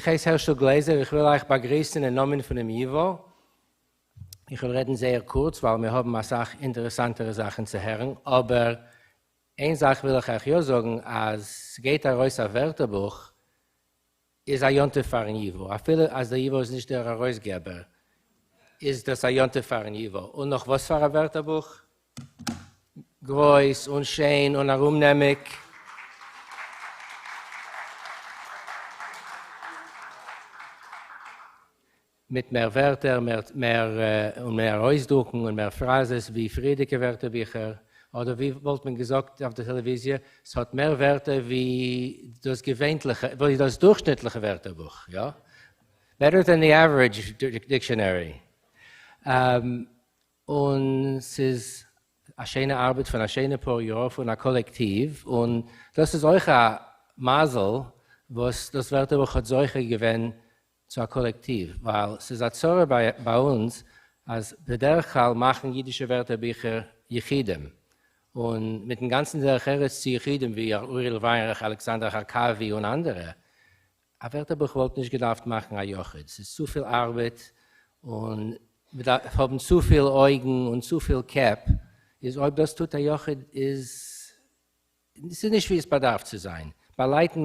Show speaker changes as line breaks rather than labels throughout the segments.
איך הייס הערשל גלעזער, איך וויל אייך באגריסן אין נאמען פונעם ייוואו. איך וועל רעדן זייער קורץ ווייל מיר האבן אסאך אינטערעסאנטערע זאכן צו הערן, אבער איין זאך וויל איך אייך יא זאגן אז ס'גייט ארויס א ווערטערבוך איז א יום טוב פארן ייוואו, אפילו אז דער ייוואו איז נישט דער ארויסגעבער איז דאס א יום טוב פארן ייוואו, און נאך וואס פאר א ווערטערבוך? גרויס און שיין און ארומנעמיג. מיט מער ווערטער, מער און מער אויסדרוקן און מער פראזעס ווי פריערדיגע ווערטערביכער, אדער ווי וואלט מען געזאגט אויף די טעלעוויזיע, ס'האט מער ווערטער ווי דאס געווענליכע, ווי דאס דורכשניטליכע ווערטערבוך, יא? Better than the average dictionary. און ס'איז א שיינע ארבעט פון א שיינע פאר יאר פון א קאלעקטיוו, און דאס איז אויך א מזל וואס דאס ווערטערבוך האט זוכה געווען צו א קאלעקטיוו, ווייל ס'איז א צרה ביי אונז אז בדרך כלל מאכן אידישע ווערטערביכער יחידים, און מיטן גאנצן דרך ארץ צו יחידים ווי אוריאל וויינרייך, אלכסנדר הארקאווי און אנדערע, א ווערטערבוך וואלט נישט געדארפט מאכן א יחיד, ס'איז צופיל ארבעט און מ'דארף האבן צופיל אויגן און צופיל קעפ, איז אויב דאס טוט א יחיד איז ס'איז נישט ווי עס באדארף צו זיין. ביי לייטן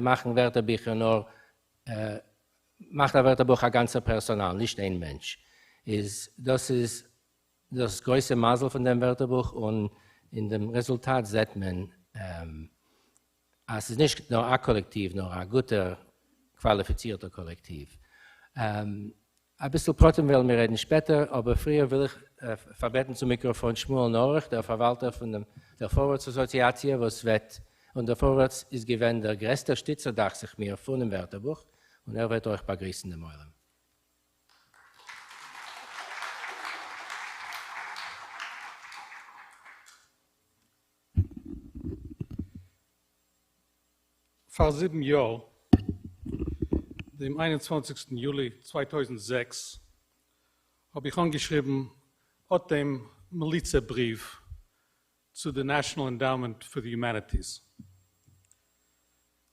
מאכן ווערטערביכער נאר מאכט א ווערטערבוך א גאנצער פערסאנאל, נישט איין מענטש. איז דאס איז דאס גרויסע מזל פון דעם ווערטערבוך און אין דעם רעזולטאט זעט מען אז ס'איז נישט נאר א קאלעקטיוו נאר א גוטער קוואליפיצירטער קאלעקטיוו. אביסל פרטים וועלן מיר רעדן שפעטער, אבער פריער וויל איך פארבעטן צום מיקראפאן שמואל נארך, דער פארוואלטער פון דער פארווערטס אסאציאציע, וואס וועט, און דער פארווערטס איז געווען דער גרעסטער שטיצער דאכט זיך מיר פונעם ווערטערבוך, און ער וועט אויך באגריסן דעם עולם.
פאר זיבן יאר, דעם 21סטן יולי 2006, האב איך אנגעשריבן אט דעם מליצה בריוו צו די National Endowment for the Humanities.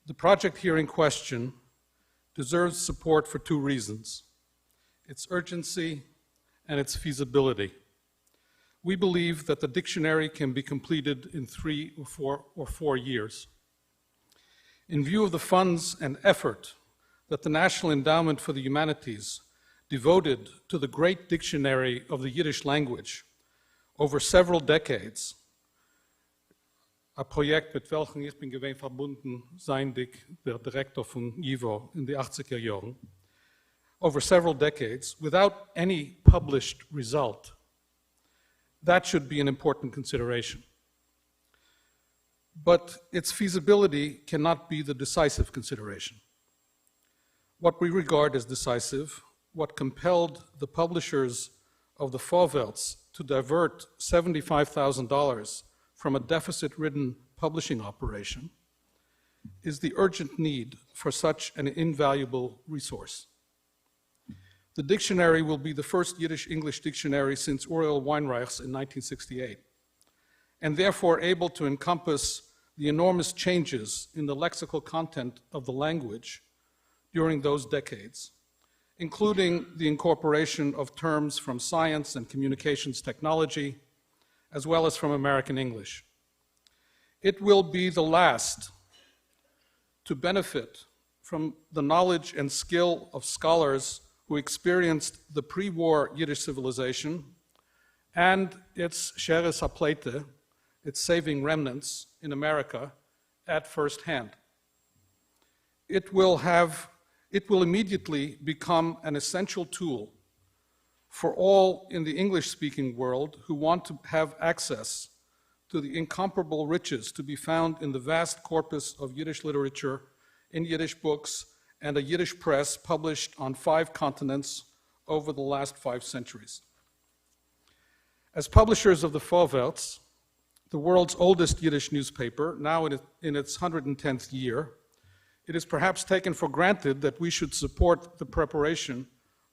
The project here in question deserves support for two reasons, its urgency and its feasibility. We believe that the dictionary can be completed in 3 or 4 years. In view of the funds and effort that the National Endowment for the Humanities devoted to the great dictionary of the Yiddish language over several decades, א פראיעקט מיט וועלכן איך בין געווען פארבונדן זייענדיג דער דירעקטאר פון ייוואו אין די אכציגער יארן, over several decades without any published result, that should be an important consideration. But its feasibility cannot be the decisive consideration. What we regard as decisive, what compelled the publishers of the Forverts to divert $75,000 from a deficit-ridden publishing operation, is the urgent need for such an invaluable resource. The dictionary will be the first Yiddish-English dictionary since Uriel Weinreich's in 1968, and therefore able to encompass the enormous changes in the lexical content of the language during those decades, including the incorporation of terms from science and communications technology, as well as from American English. It will be the last to benefit from the knowledge and skill of scholars who experienced the pre-war Yiddish civilization and its Sheres HaPleite, its saving remnants in America, at first hand. It will immediately become an essential tool for all in the English-speaking world who want to have access to the incomparable riches to be found in the vast corpus of Yiddish literature, in Yiddish books, and a Yiddish press published on 5 continents over the last 5 centuries. As publishers of the Forverts, the world's oldest Yiddish newspaper, now in its 110th year, it is perhaps taken for granted that we should support the preparation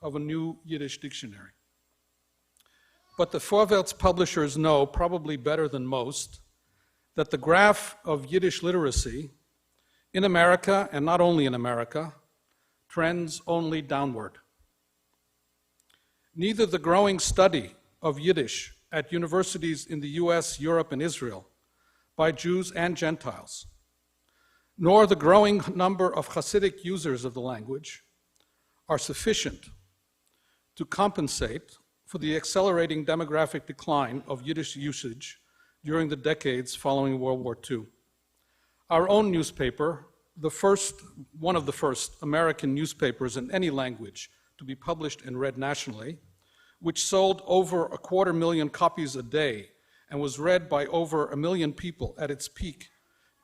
of a new Yiddish dictionary. But the Forverts publishers know, probably better than most, that the graph of Yiddish literacy in America, and not only in America, trends only downward. Neither the growing study of Yiddish at universities in the US, Europe, and Israel by Jews and Gentiles, nor the growing number of Hasidic users of the language are sufficient to compensate for the accelerating demographic decline of Yiddish usage during the decades following World War II. Our own newspaper, the first, one of the first American newspapers in any language to be published and read nationally, which sold over 250,000 copies a day and was read by over 1 million people at its peak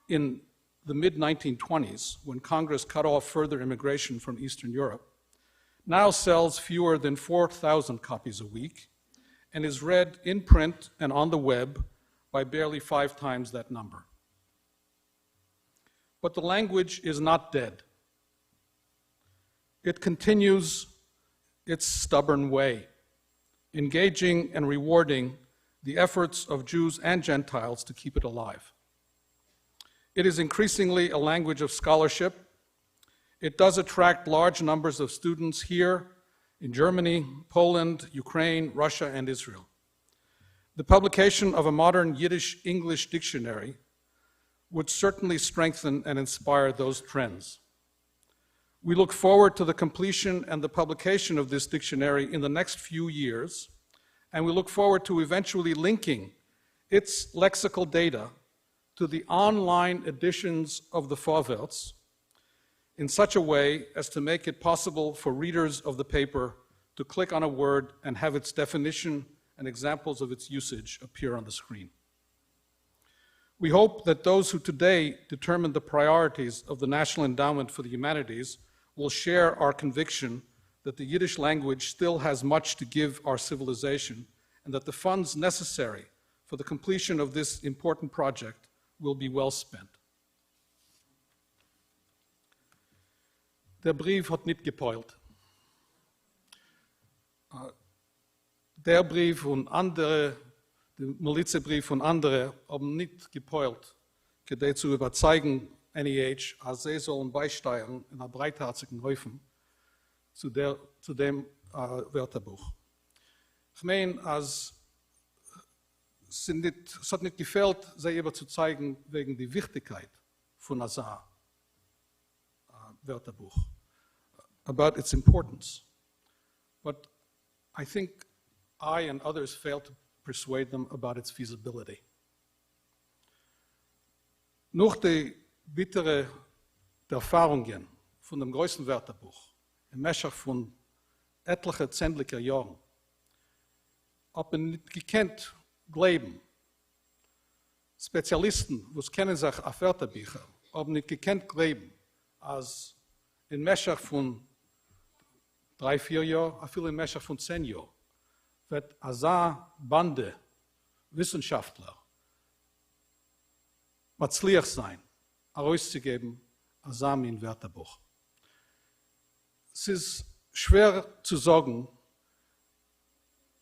in the mid-1920s, when Congress cut off further immigration from Eastern Europe, now sells fewer than 4,000 copies a week and is read in print and on the web by barely five times that number. But the language is not dead. It continues its stubborn way, engaging and rewarding the efforts of Jews and Gentiles to keep it alive. It is increasingly a language of scholarship. It does attract large numbers of students here in Germany, Poland, Ukraine, Russia, and Israel. The publication of a modern Yiddish English dictionary would certainly strengthen and inspire those trends. We look forward to the completion and the publication of this dictionary in the next few years, and we look forward to eventually linking its lexical data to the online editions of the Forverts in such a way as to make it possible for readers of the paper to click on a word and have its definition and examples of its usage appear on the screen. We hope that those who today determine the priorities of the National Endowment for the Humanities will share our conviction that the Yiddish language still has much to give our civilization and that the funds necessary for the completion of this important project will be well spent. דער בריוו האָט ניט געפּועלט. דער בריוו און אַנדערע, די מליצה-בריוו און אַנדערע, האָבן ניט געפּועלט, כּדי צו איבערצײַגן NEH, אַז זיי זאָלן בײַשטײַערן אין אַ ברייטהאַרציקן אופֿן צו, דער, צו דעם ווערטערבוך. איך מיין, אַז ניט, עס האָט ניט געפֿעלט, זיי איבערצוצײַגן וועגן די וויכטיקייט פֿון אַזאַ ווערטערבוך, about its importance. But I think I and others failed to persuade them about its feasibility. נאָך די ביטערע דערפֿאַרונגען פֿון דעם גרויסן ווערטערבוך אין משך פֿון עטלעכע צענדליקער יאָרן, האָט מען ניט געקענט גלייבן. ספּעציאַליסטן, וואָס קענען זיך אויף ווערטערביכער, האָבן ניט געקענט גלייבן, אַז אין משך פֿון דרײַ, פֿיר יאָר, אַפֿילו אין משך פֿון 10 יאָר, וועט אַזאַ באַנדע וויסנשאַפֿטלער מצליח זײַן, אַרויסצוגעבן אַזאַ מין ווערטערבוך. עס איז שווער צו זאָגן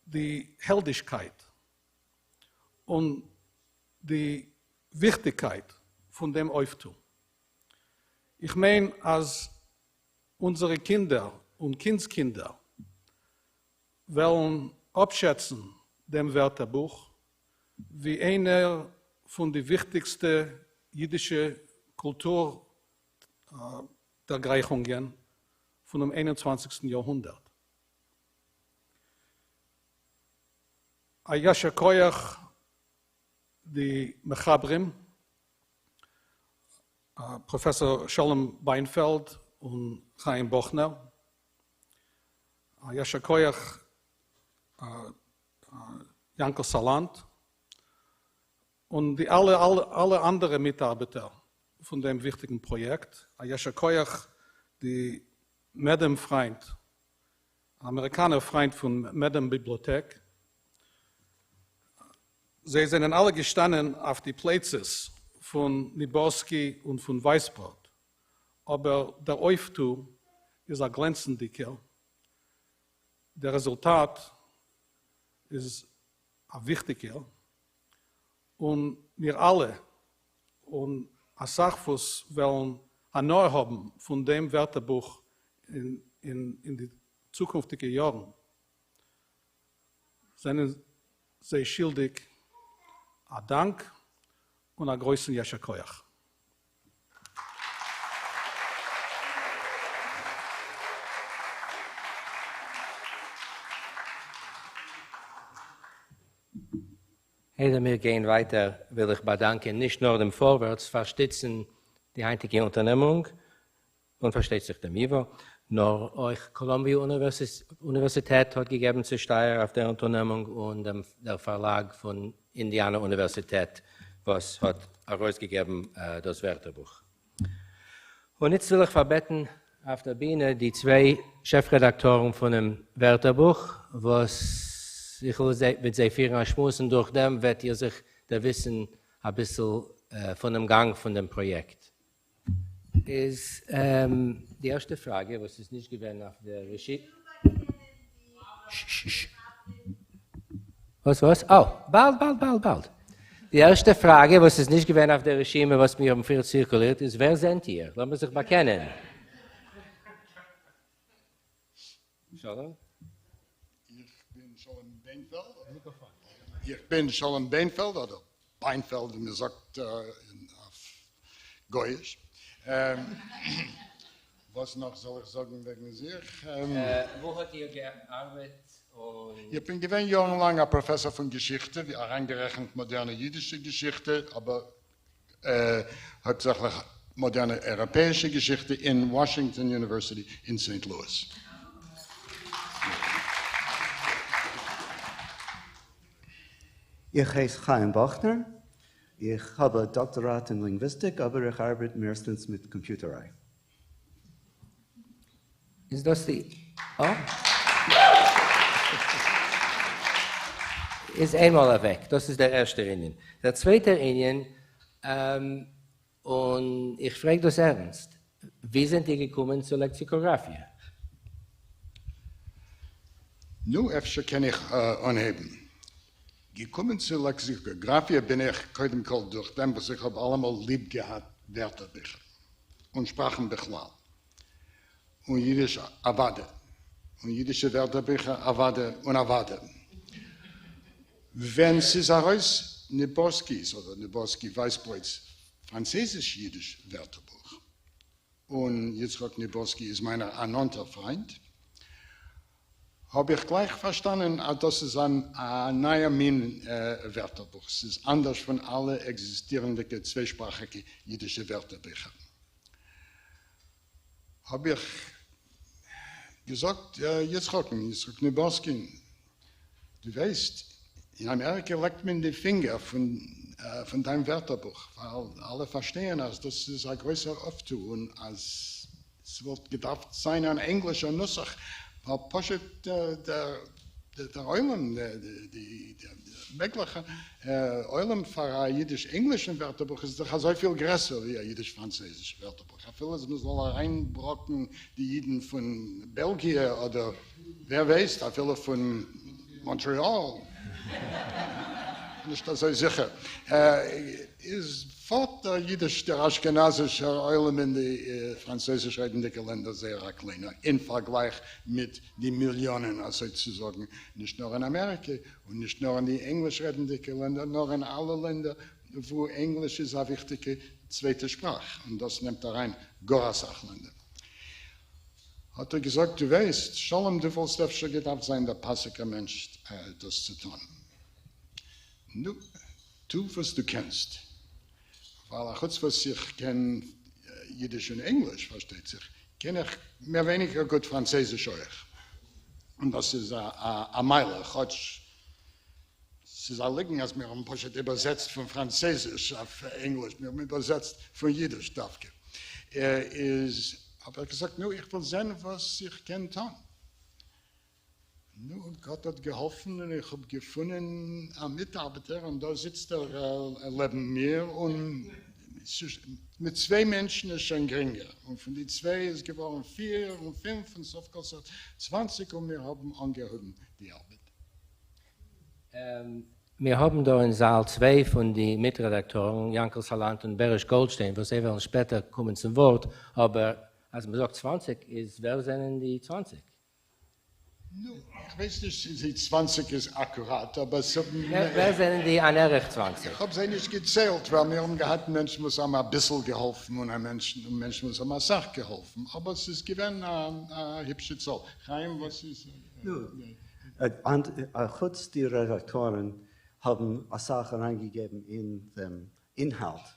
די העלדישקייט און די וויכטיקייט פֿון דעם אויפֿטו. איך מיין, אַז אונדזערע קינדער און קינדסקינדער וועלן אָפּשאַצן דעם ווערטערבוך ווי איינער פֿון די וויכטיקסטע ייִדישע קולטור־דערגרייכונגען פֿונעם 21. יאָרהונדערט. אַ יישר כּוח די מחברים, פּראָפֿעסאָר שלום ביינפֿעלד און חיים באָכנער. אַ יישר כּוח יאַנקל סאַלאַנט און די אַלע, אַלע, אַלע אַנדערע מיטאַרבעטער פֿון דעם וויכטיקן פּראָיעקט. אַ יישר כּוח די Medem-פֿרײַנד, אַמעריקאַנער פֿרײַנד פֿון Medem-ביבליאָטעק. זיי זענען אַלע געשטאַנען אויף די פּלייצעס פֿון ניבאָרסקי און פֿון ווײַסבראָט. אָבער דער אויפֿטו איז אַ גלענצנדיקער. דער רעזולטאַט איז אַ וויכטיקער. און מיר אַלע און אַ סך וואָס וועלן הנאה האָבן פֿון דעם ווערטערבוך. אין די צוקונפטיגע יארן, זענען זיי שילדיג א דאנק און א גרויסן יישר כח.
איידער מיר גייען ווייטער וויל איך באדאנקען נישט נאר דעם פארווערטס פאר שטיצן די היינטיגע אונטערנעמונג, און פארשטייט זיך דעם ייווא, נאר אויך קאלאמביע אוניווערסיטעט האט געגעבן צושטייער אויף דער אונטערנעמונג און דער פארלאג פון אינדיאנא אוניווערסיטעט וואס האט ארויסגעגעבן דאס ווערטערבוך. און איצט וויל איך פארבעטן אויף דער בינע די צוויי שעף-רעדאקטארן פונעם ווערטערבוך, וואס איך וועל מיט זיי פירן א שמועס און דורך דעם וועט איר זיך דערוויסן אביסל פונעם גאנג פון דעם פראיעקט. איז די ערשטע פראגע וואס איז נישט געווען אויף דער רשימה. וואס וואס? אה, באלד באלד באלד באלד. די ערשטע פראגע וואס איז נישט געווען אויף דער רשימה וואס מיר האבן פריער צירקולירט איז ווער זענט איר? לאמיר זיך באקענען. שלום.
איך בין שלום ביינפעלד. איך בין שלום ביינפעלד אדער ביינפעלד ווי מען זאגט אויף גויאיש. וואס נאך זאל איך זאגן וועגן זיך?
וואו האט איר געארבעט און.
איך בין געווען יארן לאנג א פראפעסאר פון געשיכטע, ווי אריינגערעכנט מאדערנע אידישע געשיכטע, אבער הויפטזעכליך מאדערנע אייראפעאישע געשיכטע אין וואשינגטאן אוניווערסיטי אין סעינט לואיס.
איך הייס חיים באכנער, איך האב א דאקטאראט אין לינגוויסטיק אבער איך ארבעט מערסטענס מיט קאמפיוטעריי.
איז דאס די אה? איז איינמאל אוועק. דאס איז דער ערשטער ענין. דער צווייטער ענין, און איך פרעג דאס ערנסט, ווי זענט איר געקומען צו לעקסיקאגראפיע?
נו, אפשר קען איך אנהייבן. געקומען צו לעקסיקאגראפיע בין איך קודם כל דורך דעם וואס איך האב אלעמאל ליב געהאט ווערטערביכער און שפראכן בכלל, און אידיש אוודאי, און אידישע ווערטערביכער אוודאי און אוודאי. ווען ס'איז ארויס ניבארסקי'ס אדער ניבארסקי-ווייסברויט'ס פראנצויזיש-אידיש ווערטערבוך, און יצחק ניבארסקי איז מיינער א נאנטער פריינט, האב איך גלייך פארשטאנען אז דאס איז א נייער מין ווערטערבוך, ס'איז אנדערש פון אלע עקזיסטירנדיגע צוויישפראכיגע אידישע ווערטערביכער. האב איך געזאגט יצחק'ן, יצחק ניבארסקין, דו ווייסט, אין אמעריקע לעקט מען די פינגער פון דיין ווערטערבוך, ווייל אלע פארשטייען אז דאס איז א גרויסער אויפטו און אז ס'וואלט געדארפט זיין אן ענגלישער נוסח, ווייל פשוט דער עולם, די מעגליכע עולם פאר א אידיש-ענגלישן ווערטערבוך איז דאך אזויפיל גרעסער ווי א אידיש-פראנצויזיש ווערטערבוך, אפילו אז מ'זאל אריינבראקן די אידן פון בעלגיע אדער ווער ווייסט אפילו פון מאנטריאל, נישט אזוי זיכער, איז פארט דער אידיש דער אשכנזישער עולם אין די פראנצויזיש רעדנדיגע לענדער זייער א קליינער אין פארגלייך מיט די מיליאנען אזוי צו זאגן נישט נאר אין אמעריקע און נישט נאר אין די ענגליש רעדנדיגע לענדער נאר אין אלע לענדער וואו ענגליש איז א וויכטיגע צווייטע שפראך און דאס נעמט אריין גאר אסאך לענדער. האט ער געזאגט, דו ווייסט, שלום, דו וואלסט אפשר געדארפט זיין דער פאסיגער מענטש דאס צו טון. נו, טו וואס דו קענסט, ווייל אחוץ וואס איך קען אידיש און ענגליש, פארשטייט זיך, קען איך מער ווייניגער גוט פראנצויזיש אויך, און דאס איז א מעלה, כאטש ס'איז א ליגן אז מיר האבן פשוט איבערזעצט פון פראנצויזיש אויף ענגליש, מיר האבן איבערזעצט פון אידיש דווקא. איז האב איך געזאגט, נו, איך וויל זען וואס איך קען טון. נו, גאט האט געהאלפן און איך האב געפונען א מיטארבעטער, און דא זיצט ער לעבן מיר, און מיט צוויי מענטשן איז שוין גרינגער, און פון די צוויי איז געווארן פיר און פינף און סוף כל סוף צוואנציג, און מיר האבן אנגעהויבן די ארבעט.
מיר האבן דא אין זאל צוויי פון די מיטרעדאקטארן, יאנקל סאלאנט און בעריש גאלדשטיין, וואס זיי וועלן שפעטער קומען צום ווארט, אבער. אז מ'זאגט צוואנציג איז ווער זענען די צוואנציג?
נו, איך ווייס נישט צי צוואנציג איז אקוראט, אבער ס'האבן.
ווער זענען די אן ערך צוואנציג?
איך האב זיי נישט געציילט, ווייל מיר האבן געהאט מענטשן וואס האבן אביסל געהאלפן און מענטשן וואס האבן אסאך געהאלפן, אבער ס'איז געווען א היפשע צאל. חיים, וואס איז.
נו, אחוץ די רעדאקטארן האבן אסאך אריינגעגעבן אין דעם אינהאלט,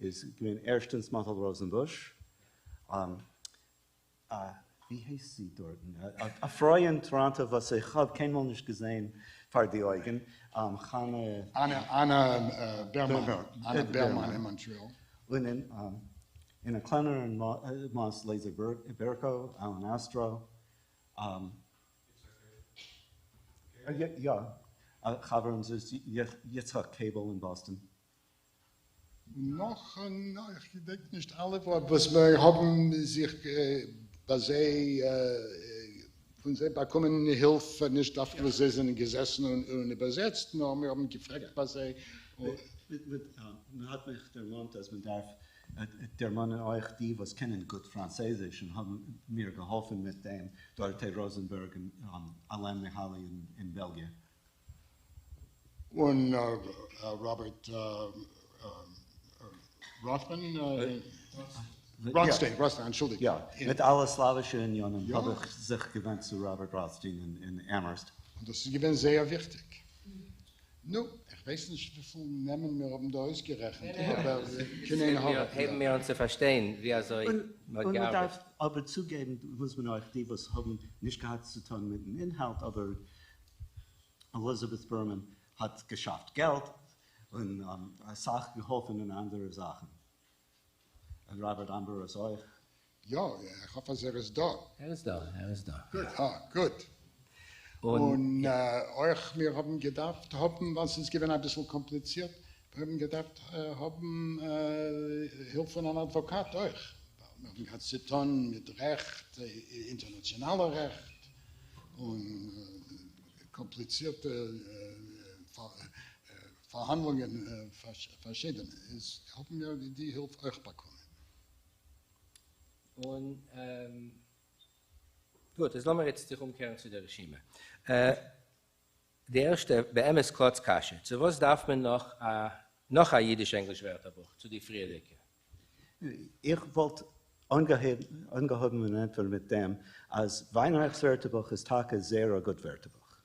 איז געווען ערשטנס מאטל ראזענבוש, ווי הייסט זי דארטן? א פרוי אין טאראנטא וואס איך האב קיינמאל נישט געזען פאר די אויגן, חנה.
אנא בערמאן, אנא בערמאן אין מאנטריאל.
און אין א קלענערן מאס לייזער בערקא, אלען אסטרא. יא, א חבר אונזערס יצחק קעיבל אין באסטאן.
נאך איך געדענק נישט אלע וואס מיר האבן זיך ביי זיי פון זיי באקומען הילף, נישט דווקא וואס זיי זענען געזעסן און איבערזעצט, נאר מיר האבן געפרעגט ביי זיי.
מען האט מיך דערמאנט אז מען דארף דערמאנען אויך די וואס קענען גוט פראנצויזיש און האבן מיר געהאלפן מיט דעם, דאראטעי ראזענבערג און אלען מיהאלי אין בעלגיע.
און ראבערט ראטמאן, ראטסטיין, ראטסטיין, אנטשולדיגט.
יא, מיט אלע סלאווישע עניינים האב איך זיך געווענדט צו ראבערט ראטסטיין אין אמהערסט.
און דאס איז געווען זייער וויכטיג. נו, איך ווייס נישט וויפיל נעמען מיר האבן דא אויסגערעכנט, אבער קיין עין הרע.
הייבן מיר אן צו פארשטיין ווי אזוי מ'האט
און
געארבעט.
מ'דארף אבער צוגעבן מוז מען אויך די וואס האבן נישט געהאט צוטון מיטן אינהאלט אבער עליזאבעט בערמאן האט געשאפט געלט און אסאך געהאלפן אין אנדערע זאכן. און ראבערט אמבראס אויך.
יא, איך האף אז ער איז דא.
ער איז דא, ער איז דא.
גוט, אה, גוט. און אויך מיר האבן געדארפט האבן, ווייל ס'איז געווען אביסל קאמפליצירט, מיר האבן געדארפט האבן הילף פון אן אדוואקאט אויך, ווייל מיר האבן געהאט צוטון מיט רעכט, אינטערנאציאנאלע רעכט, און קאמפליצירטע פארהאנדלונגען פארשידענע, איז האבן מיר די הילף אויך באקומען.
און גוט, איז לאמיר איצט זיך אומקערן צו דער רשימה. די ערשטע באמת קלאץ קשיא, צו וואס דארף מען נאך א נאך א אידיש-ענגליש ווערטערבוך צו די פריערדיגע?
איך וואלט אנגעהויבן אן ענטפער מיט דעם אז וויינרייך'ס ווערטערבוך איז טאקע זייער א גוט ווערטערבוך,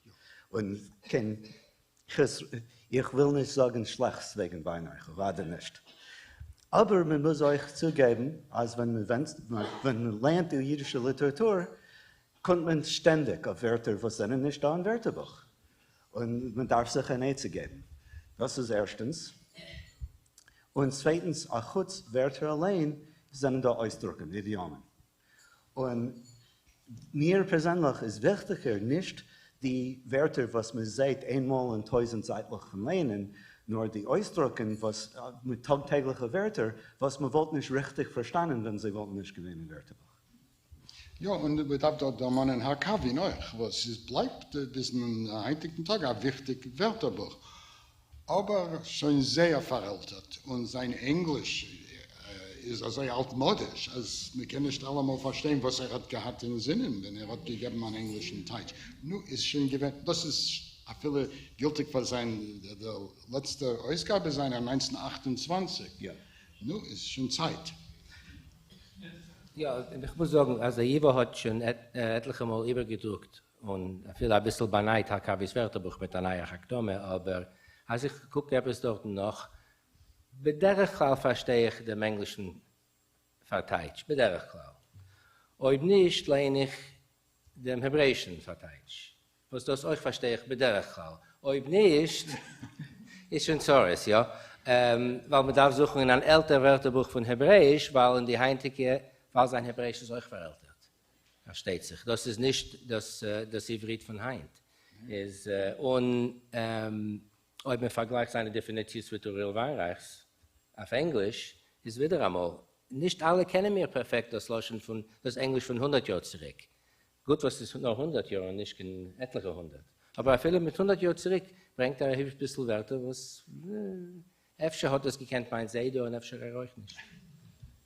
און קיין איך וויל נישט זאגן שלעכטס וועגן וויינרייך, אוודאי נישט. אבער מען מוז אויך צוגעבן אז ווען מען לערנט די אידישע ליטעראטור קומט מען שטענדיג אויף ווערטער וואס זענען נישט דא אין ווערטערבוך, און מען דארף זיך אן עצה געבן. דאס איז ערשטנס. און צווייטנס, אחוץ ווערטער אליין זענען דא אויסדרוקן, אידיאמען. און מיר פערזענליך איז וויכטיגער נישט די ווערטער וואס מען זעהט איינמאל אין טויזענט זייטלעך פון לערנען, נאר די אויסדרוקן וואס מיט טאג טעגליכע ווערטער וואס מען וואלט נישט ריכטיג פארשטאנען ווען זיי וואלטן נישט געווען אין ווערטערבוך.
יא, און מען דארף דארט דערמאנען הארקאווי'ן אויך, וואס איז בלייבט ביזן היינטיגן טאג א וויכטיג ווערטערבוך, אבער שוין זייער פארעלטערט, און זיין ענגליש איז אזוי אלטמאדיש אז מען קען נישט אלעמאל פארשטיין וואס ער האט געהאט אינזינען ווען ער האט געגעבן אן ענגלישן טייטש. נו, איז שוין געווען, דאס איז אפילו גילטיג פאר זיין דער לעצטער אויסגאבע זיינער 1928, נו, איז שוין צייט.
יא, איך מוז זאגן אז דער ייווא האט שוין עטליכע מאל איבערגעדרוקט און אפילו אביסל באנייט הארקאווי'ס ווערטערבוך מיט א נייער הקדמה, אבער אז איך קוק עפעס דארטן נאך, בדרך כלל פארשטיי איך דעם ענגלישן פארטייטש, בדרך כלל. אויב נישט לייען איך דעם העברעאישן פארטייטש, וואס דאס אויך פארשטיי איך בדרך כלל, אויב נישט איז שוין צרות, יא? ווייל מען דארף זוכן אין אן עלטער ווערטערבוך פון העברעאיש, ווייל אין די היינטיגע, ווייל זיין העברעאיש איז אויך פארעלטערט, פארשטייט זיך, דאס איז נישט דאס דאס עברית פון היינט, איז און אויב מען פארגלייכט זיינע דעפיניציעס מיט אוריאל וויינרייך'ס אויף ענגליש, איז ווידעראמאל, נישט אלע קענען מיר פערפעקט דאס לשון פון דאס ענגליש פון הונדערט יאר צוריק, גוט וואס ס'איז נאר הונדערט יאר און נישט קיין עטליכע הונדערט, אבער אפילו מיט הונדערט יאר צוריק ברענגט ער א היבש ביסל ווערטער וואס אפשר האט דאס געקענט מיין זיידע און אפשר ער אויך נישט.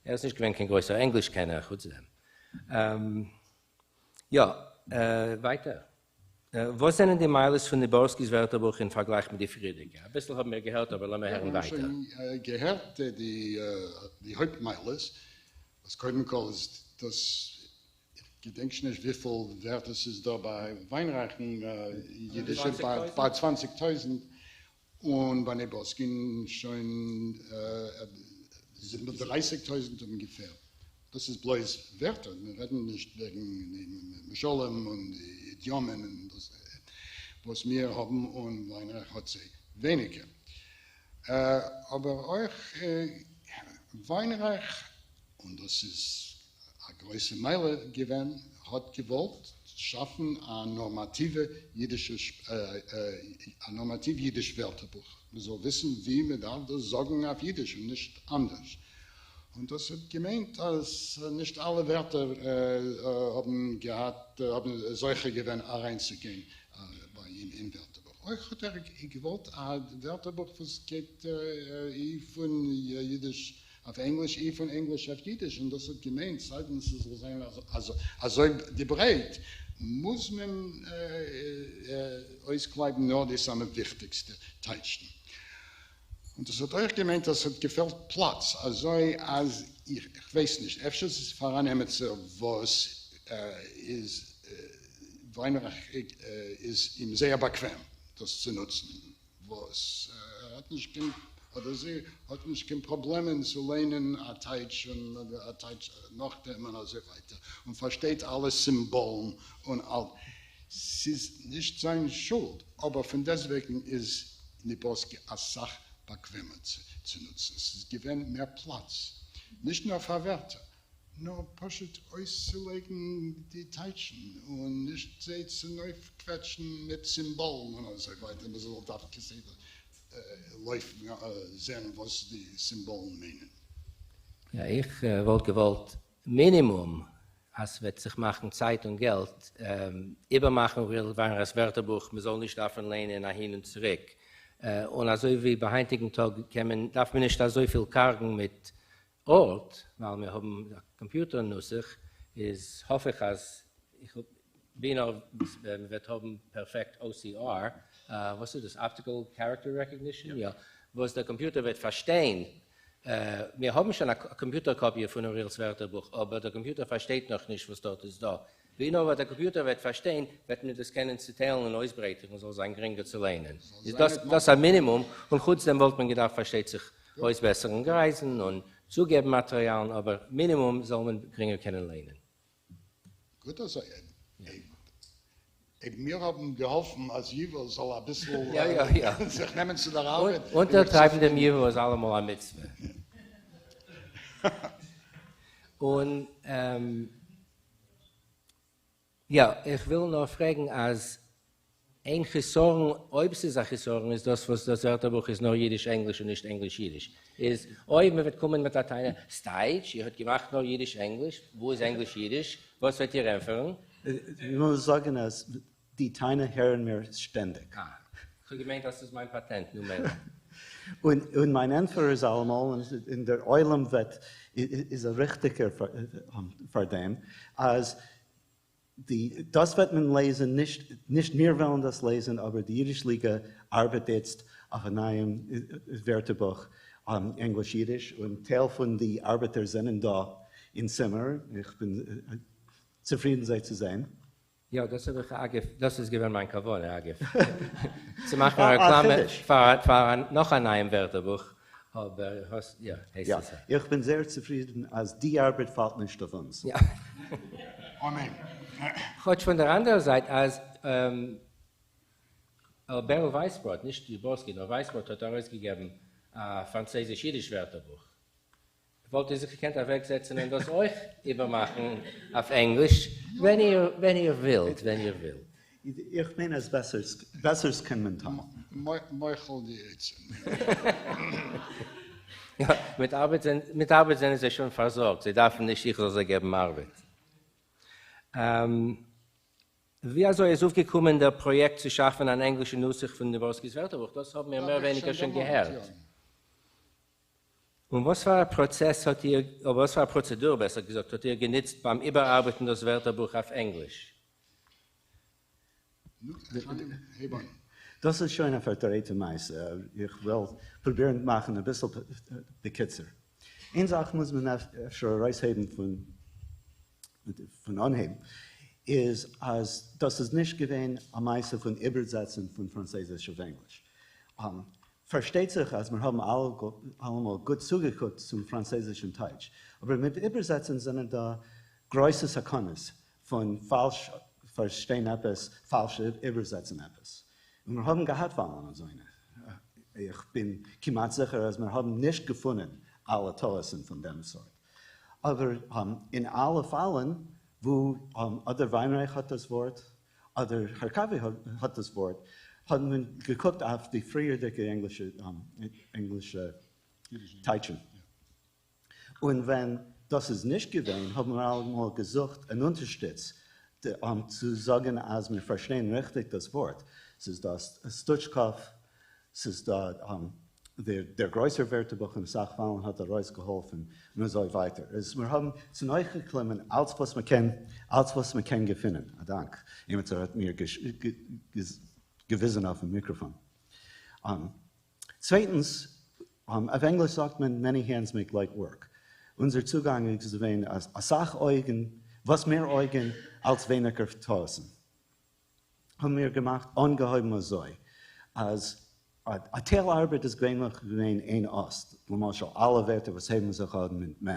ער איז נישט געווען קיין גרויסער ענגליש קענער חוץ דעם. יא, ווייטער. וואס זענען די מעלות פון ניבארסקי'ס ווערטערבוך אין פארגלייך מיט די פריערדיגע? אביסל האבן מיר געהערט אבער לאמיר הערן ווייטער.
מיר האבן שוין געהערט די הויפט מעלות, וואס קודם כל איז דאס, איך געדענק שוין נישט וויפיל ווערטער ס'איז דא ביי וויינרייכן אידישע, ביי צוואנציג טויזנט, און ביי ניבארסקין שוין זיבן און דרייסיג טויזנט אומגעפער. דאס איז בלויז ווערטער, מיר רעדן נישט וועגן די משלים און די אידיאמען און דאס וואס מיר האבן און וויינרייך האט זיי ווייניגער. אבער אויך וויינרייך, און דאס איז א גרויסע מעלה געווען, האט געוואלט שאפן א נארמאטיווע אידישע א נארמאטיוו אידיש ווערטערבוך, מען זאל וויסן ווי מען דארף דאס זאגן אויף אידיש און נישט אנדערש, און דאס האט געמיינט אז נישט אלע ווערטער האבן געהאט האבן זוכה געווען אריינצוגיין ביי אים אין ווערטערבוך. אויך האט ער געוואלט א ווערטערבוך וואס גייט אי פון אידיש אויף ענגליש אי פון ענגליש אויף אידיש, און דאס האט געמיינט סיידן ס'זאל זיין אזוי די ברייט, מוז מען אויסקלייבן נאר די סאמע וויכטיגסטע טייטשן. און דאס האט אויך געמיינט אז ס'האט געפעלט פלאץ, אזוי אז איך ווייס נישט, אפשר ס'איז פאראן עמיצער וואס איז וויינרייך איז אים זייער באקוועם דאס צו נוצן, וואס ער האט נישט קיין, אדער זי האט נישט קיין פראבלעמען צו ליינען א טייטש און א טייטש נאכדעם און אזוי ווייטער, און פארשטייט אלע סימבאלן און אל. ס'איז נישט זיין שולד, אבער פון דעסטוועגן איז ניבארסקי אסאך באקוועמער צו נוצן, ס'איז געווען מער פלאץ, נישט נאר פאר ווערטער, נאר פשוט אויסצולייגן די טייטשן און נישט זיי צונויפקוועטשן מיט סימבאלן און אזוי ווייטער, מען זאל דארפן כסדר לויפן זען וואס די סימבאלן מיינען.
יא, איך וואלט געוואלט מינימום אז ס'וועט זיך מאכן צייט און געלט איבערמאכן אוריאל וויינרייך'ס ווערטערבוך, מ'זאל נישט דארפן ליינען אהין און צוריק, און אזוי ווי ביי היינטיגן טאג קען מען דארף מען נישט אזויפיל קארגן מיט ארט, ווייל מיר האבן א קאמפיוטער נוסח, איז האף איך אז איך ווי נאר מ'וועט האבן פערפעקט OCR, וואס איז דאס? Optical Character Recognition? יא, וואס דער קאמפיוטער וועט פארשטיין מיר האבן שוין א קאמפיוטער קאפיע פון אוריאל'ס ווערטערבוך, אבער דער קאמפיוטער פארשטייט נאכנישט וואס דארט איז דא. ווי נאר וואס דער קאמפיוטער וועט פארשטיין, וועט מען דאס קענען צוטיילן און אויסברייטערן און זאל זיין גרינגער צו ליינען. איז דאס דאס א מינימום, און חוץ דעם וואלט מען געדארפט פארשטייט זיך אויסבעסערן גרייזן און צוגעבן מאטריאלן, אבער מינימום זאל מען גרינגער קענען ליינען.
גוט אזוי, אויב מיר האבן געהאלפן אז ייוואו זאל אביסל זיך נעמען צו דער ארבעט.
אונטערטרייבן דעם ייוואו איז אלעמאל א מצוה. און יא, איך וויל נאר פרעגן אז איין חסרון, אויב ס'איז א חסרון, איז דאס וואס דאס ווערטערבוך איז נאר אידיש-ענגליש און נישט ענגליש-אידיש. איז אויב מ'וועט קומען מיט א טענה, סטייטש, איר האט געמאכט נאר אידיש-ענגליש, וואו איז ענגליש-אידיש? וואס וועט איר ענטפערן?
איך מוז זאגן אז די טענה הערן מיר שטענדיג.
אה, כ'האב געמיינט אז ס'איז מיין פאטענט, נו מילא.
און מיין ענטפער איז אלעמאל, און דער עולם וועט איז א ריכטיגער פאר דעם, אז די דאס וועט מען לעזן, נישט נישט מיר וועלן דאס לעזן, אבער די אידיש ליגע ארבעט איצט אויף א נייעם ווערטערבוך ענגליש אידיש, און טייל פון די ארבעטער זענען דא אין צימער, איך בין צופרידן זיי צו זען.
יא, דאס האב איך אגב, דאס איז געווען מיין כוונה אגב, צו מאכן א רעקלאמע פאר נאך א נייעם ווערטערבוך, אבער האסט, יא, הייסט עס.
יא, איך בין זייער צופרידן אז די ארבעט פאלט נישט אויף אונז.
יא.
אמן.
כאטש פון דער אנדערער זייט אז בערל ווייסבראט, נישט ניבארסקי, נאר ווייסבראט האט ארויסגעגעבן א פראנצויזיש-אידיש ווערטערבוך, וואלט איר זיך געקענט אוועקזעצן און דאס אויך איבערמאכן אויף ענגליש ווען איר ווען איר ווילט ווען איר ווילט.
איך מיין אז בעסערס קען מען טון.
מוחל די עצה.
יא, מיט ארבעט מיט ארבעט זענען זיי שוין פארזארגט, זיי דארפן נישט איך זאל זיי געבן ארבעט. ווי אזוי איז אויפגעקומען דער פראיעקט צו שאפן אן ענגלישן נוסח פון ניבארסקי'ס ווערטערבוך? דאס האבן מיר מער ווייניגער שוין געהערט. און וואס פאר א פראצעס האט איר, אדער וואס פאר א פראצעדור בעסער געזאגט, האט איר גענוצט ביים איבערארבעטן דאס ווערטערבוך אויף ענגליש?
נו, חיים, הייב אן.
דאס איז שוין א פארדרייטע מעשה, איך וועל פרובירן מאכן אביסל בקיצור. איין זאך מוז מען אפשר ארויסהייבן פון פון אנהייב, איז אז דאס איז נישט געווען א מעשה פון איבערזעצן פון פראנצויזיש אויף ענגליש. פארשטייט זיך אז מיר האבן אלעמאל גוט צוגעקוקט צום פראנצויזישן טייטש, אבער מיט איבערזעצן זענען דא גרויסע סכנות פון פאלש פארשטיין עפעס, פאלש איבערזעצן עפעס. און מיר האבן געהאט פאלן אזוינע. איך בין כמעט זיכער אז מיר האבן נישט געפונען אלע טעות'ן פון דעם סארט. אבער אין אלע פאלן וואו אדער וויינרייך האט דאס ווארט אדער הארקאווי האט דאס ווארט, האט מען געקוקט אויף די פריערדיגע ענגלישע טייטשן. און ווען דאס איז נישט געווען האבן מיר אלעמאל געזוכט אן אונטערשטיץ צו זאגן אז מיר פארשטייען ריכטיג דאס ווארט. ס'איז דא סטוטשקאוו, ס'איז דא דער גרויסער ווערטערבוך אין אסאך פאלן האט ארויסגעהאלפן און אזוי ווייטער. איז מיר האבן צונויפגעקליבן אלץ וואס מ'קען, אלץ וואס מ'קען געפינען. א דאנק. עימיצער האט מיר געוויזן אויפן מיקראפאן. צווייטנס, אויף ענגליש זאגט מען many hands make light work. אונזער צוגאנג איז געווען אז אסאך אויגן, וואס מער אויגן אלץ ווייניגער טעות'ן. האבן מיר געמאכט אנגעהויבן אזוי אז א טייל ארבעט איז געווענליך געווען איין אות, למשל אלע ווערטער וואס הייבן זיך אן מיט מ',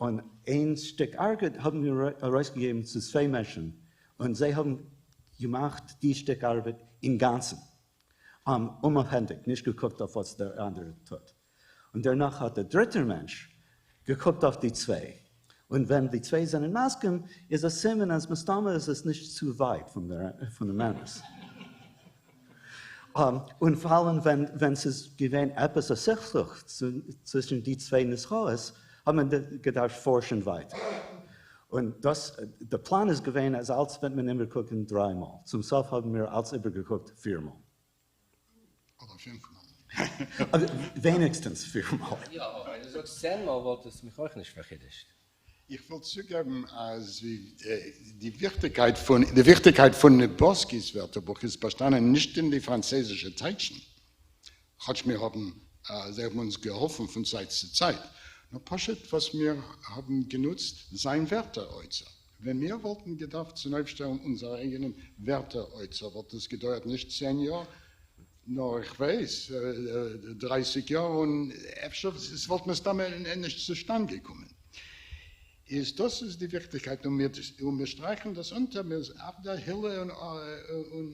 און איין שטיק ארבעט האבן מיר ארויסגעגעבן צו צוויי מענטשן און זיי האבן געמאכט די שטיק ארבעט אינגאנצן אומאפהענגיק, נישט געקוקט אויף וואס דער אנדערער טוט. און דערנאך האט דער דריטער מענטש געקוקט אויף די צוויי, און ווען די צוויי זענען מסכים איז א סימן אז מסתמא איז עס נישט צו ווייט פונעם אמת. און פאלן ווען ס'איז געווען עפעס א סכסוך צווישן די צוויי נוסחאות האט מען געדארפט פארשן ווייטער. און דאס, די פלאן איז געווען אז אלץ וועט מען איבערקוקן דריי מאל, צום סוף האבן מיר אלץ איבערגעקוקט פיר מאל.
אדער פינף מאל.
ווייניגסטענס פיר מאל.
יא, אבער ווען דו זאגסט צען מאל וואלט עס מיך אויך נישט פאר'חידוש'ט.
איך וויל צוגעבן אז די וויכטיגקייט פון די וויכטיגקייט פון ניבארסקי'ס ווערטערבוך איז באשטאנען נישט אין די פראנצייזישע טייטשן, כאטש מיר האבן זיי האבן אונז געהאלפן פון צייט צו צייט, נאר פשוט וואס מיר האבן גענוצט זיין ווערטער אוצר. ווען מיר וואלטן געדארפט צונויפשטעלן אונזער אייגענעם ווערטער אוצר וואלט עס געדויערט נישט צען יאר, נאר איך ווייס דרייסיג יאר, און אפשר עס וואלט מסתמא נישט צושטאנד געקומען. איז דאס איז די וויכטיגקייט, און מיר און מיר שטרייכן דאס אונטער, מיר אויף דער הילע און און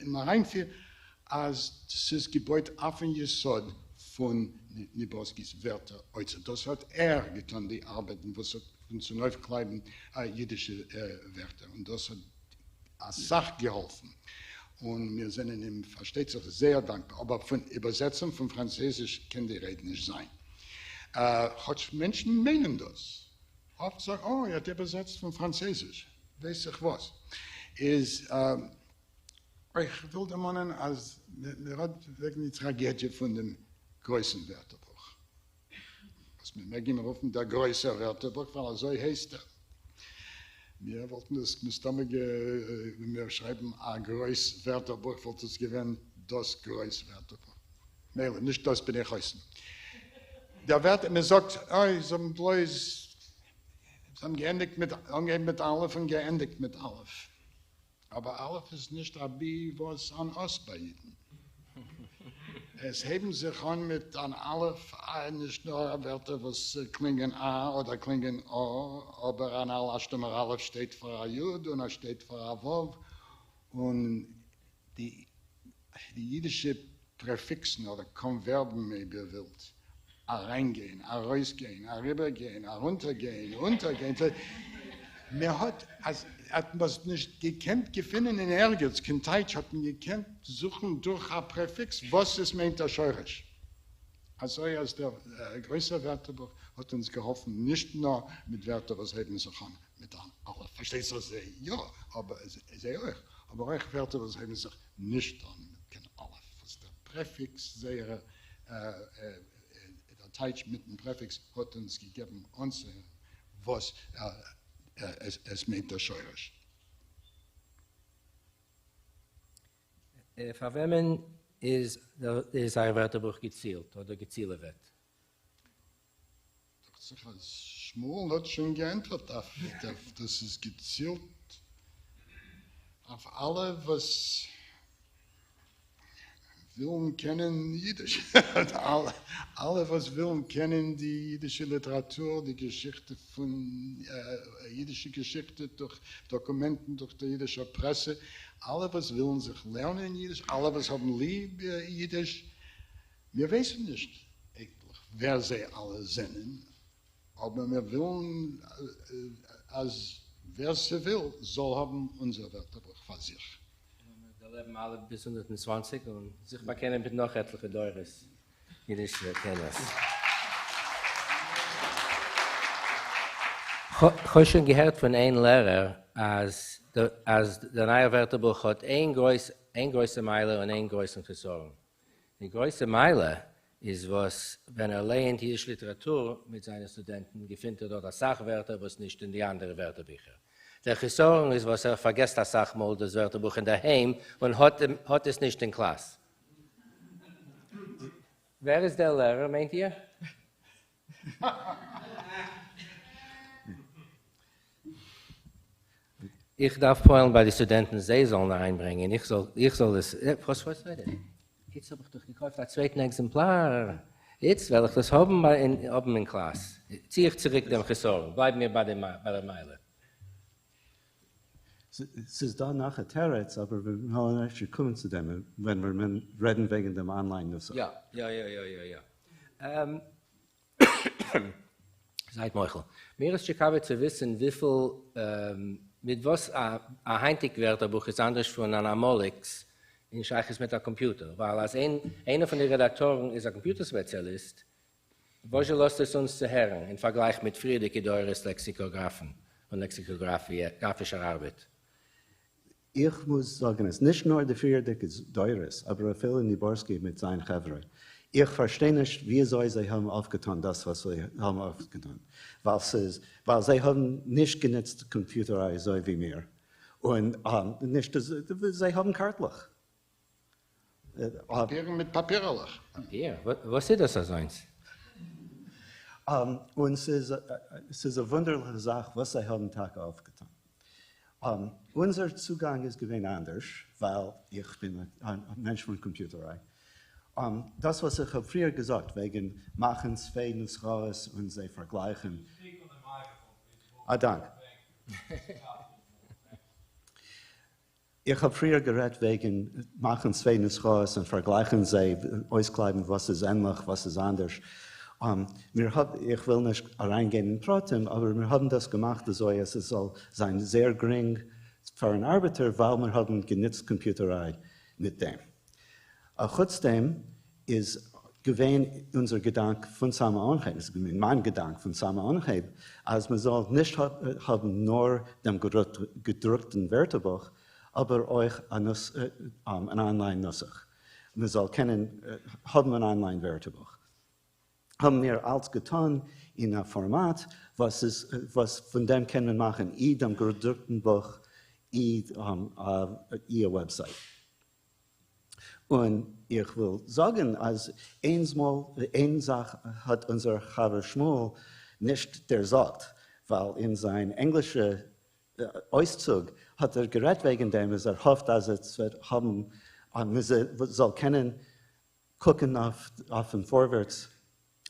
און אריינפיר אז ס'איז געבויט אויפן יסוד פון ניבארסקי'ס ווערטער אוצר, דאס האט ער געטון די ארבעט וואס האט פון צונויפקלייבן אידישע ווערטער, און דאס האט אסאך געהאלפן, און מיר זענען אים פארשטייט זיך זייער דאנקבאר, אבער פון איבערזעצן פון פראנצויזיש קען די רייד נישט זיין, כאטש מענטשן מיינען דאס. אפט זאגן אוי ער האט איבערזעצט פון פראנצויזיש ווייס איך וואס איז איך וויל דערמאנען אז מען רעדט וועגן די טראגעדיע פון דעם גרויסן ווערטערבוך וואס מען מעג אים רופן דער גרויסער ווערטערבוך ווייל אזוי הייסט ער מיר וואלטן עס מסתמא ווען מיר שרייבן א גרויס ווערטערבוך וואלט עס געווען דאס גרויס ווערטערבוך מילא נישט דאס בין איך אויסן. דער ווערט מען זאגט אוי זיי האבן בלויז זיי האבן געענדיגט מיט אנגעהויבן מיט אלף און געענדיגט מיט אלף. אבער אלף איז נישט אבי וואס אן אות ביי אידן. עס הייבן זיך אן מיט אן אלף נישט נאר ווערטער וואס קלינגען א אדער קלינגען א, אבער אן אל א שטומער אלף שטייט פאר א יוד און א שטייט פאר א וו און די אידישע פרעפיקסן אדער קאנווערבן אויב איר ווילט, אריינגיין, ארויסגיין, אריבערגיין, ארונטערגיין, אונטערגיין, מען האט אז האט מען עס נישט געקענט געפינען אין ערגעץ קיין טייטש האט מען געקענט זוכן דורך א פרעפיקס וואס עס מיינט דער שורש, אזוי אז דער גרויסער ווערטערבוך האט אונז געהאלפן נישט נאר מיט ווערטער וואס הייבן זיך אן מיט אן אלף, פארשטייט זיך זיי יא, אבער זיי אויך, אבער אויך ווערטער וואס הייבן זיך נישט אן מיט קיין אלף וואס דער. פרעפיקס זייערע, דער טייטש מיטן פרעפיקס האט אונז געגעבן אנצוהערן וואס עס מיינט דער שורש.
פאר וועמען איז אייער ווערטערבוך געצילט אדער געצילעוועט?
דאכט זיך אז שמואל האט שוין געענטפערט אויף דאס איז געצילט אויף אלע וואס ווילן קענען אידיש, אלע וואס ווילן קענען די אידישע ליטעראטור, די געשיכטע פון אידישע געשיכטע דורך דאקומענטן דורך דער אידישער פרעסע, אלע וואס ווילן זיך לערנען אידיש, אלע וואס האבן ליב אידיש, מיר ווייסן נישט אייגנטליך ווער זיי אלע זענען, אבער מיר ווילן אז ווער ס'וויל זאל האבן אונזער ווערטערבוך פאר זיך.
לאמיר דערלעבן אלע ביז 120 און זיך באקענען מיט נאך עטליכע דורות אידישע קענערס. כ'האב שוין געהערט פון איין לערער אז אז דער נייער ווערטערבוך האט איין גרויסע מעלה און איין גרויסן חסרון. די גרויסע מעלה איז וואס ווען ער לייענט אידיש ליטעראטור מיט זיינע סטודענטן געפינט ער דארט אסאך ווערטער וואס נישט אין די אנדערע ווערטערביכער. דער חסרון איז וואס ער פארגעסט אסאך מאל דאס ווערטערבוך אינדערהיים און האט עס נישט אין קלאס. ווער איז דער לערער מיינט איר? איך דארף פועל'ן ביי די סטודענטן זיי זאלן אריינברענגען, איך זאל איך זאל עס, וואס וואס רעד איך? איצט האב איך דאך געקויפט א צווייטן עקזעמפלאר, איצט וועל איך דאס האבן האבן אין קלאס, צי איך צוריק דעם חסרון, בלייבן מיר ביי דער מעלה.
ס'איז דא נאך א תירוץ, אבער מיר וועלן אפשר קומען צו דעם ווען מיר רעדן וועגן דעם online נוסח.
יא יא יא יא יא יא. זייט מוחל. מיר איז טשיקאווע צו וויסן וויפיל מיט וואס א היינטיג ווערטערבוך איז אנדערש פון אן אמאליגס אין שייכות מיט א קאמפיוטער, ווייל אז איינער פון די רעדאקטארן איז א קאמפיוטער ספעציאליסט, וואזשע לאזט עס אונז צו הערן אין פארגלייך מיט פריערדיגע דורות לעקסיקאגראפן און לעקסיקאגראפישער ארבעט?
איך מוז זאגן אז נישט נאר די פריערדיגע דורות, אבער אפילו ניבארסקי מיט זיין חברה, איך פארשטיי נישט וויאזוי זיי האבן אויפגעטאן דאס וואס זיי האבן אויפגעטאן, ווייל ס'איז ווייל זיי האבן נישט גענוצט קאמפיוטעריי אזוי ווי מיר, און נישט זיי האבן קארטלעך.
פאפירן מיט פאפירעלעך.
פאפיר? וואס איז דאס אזוינס?
און ס'איז א וואונדערליכע זאך וואס זיי האבן טאקע אויפגעטאן. אונזער צוגאנג איז געווען אנדערש, ווייל איך בין א מענטש פון קאמפיוטעריי. דאס וואס איך האב פריער געזאגט וועגן מאכן צוויי נוסחאות און זיי פארגלייכן. א דאנק. איך האב פריער גערעדט וועגן מאכן צוויי נוסחאות און פארגלייכן זיי, אויסקלייבן וואס איז ענליך וואס איז אנדערש. מיר האב, איך וויל נישט אריינגיין אין פרטים, אבער מיר האבן דאס געמאכט אזוי אז עס זאל זיין זייער גרינג פארן ארבעטער ווייל מיר האבן גענוצט קאמפיוטעריי מיט דעם. אחוץ דעם איז געווען אונזער געדאנק פון סאמע אנהייב, עס איז געווען מיין געדאנק פון סאמע אנהייב, אז מען זאל נישט האבן נאר דעם געדרוקטן ווערטערבוך, אבער אויך אן online נוסח, מען זאל קענען האבן אן online ווערטערבוך. האבן מיר אלץ געטאן אין א פארמאט וואס איז וואס פון דעם קען מען מאכן אי דעם געדרוקטן בוך אי א website. און איך וויל זאגן אז איינס מאל איין זאך האט אונזער חבר שמואל נישט דערזאגט, ווייל אין זיין ענגלישע אויסצוג האט ער גערעדט וועגן דעם אז ער האפט אז עס וועט האבן מען זאל קענען קוקן אויפן פארווערטס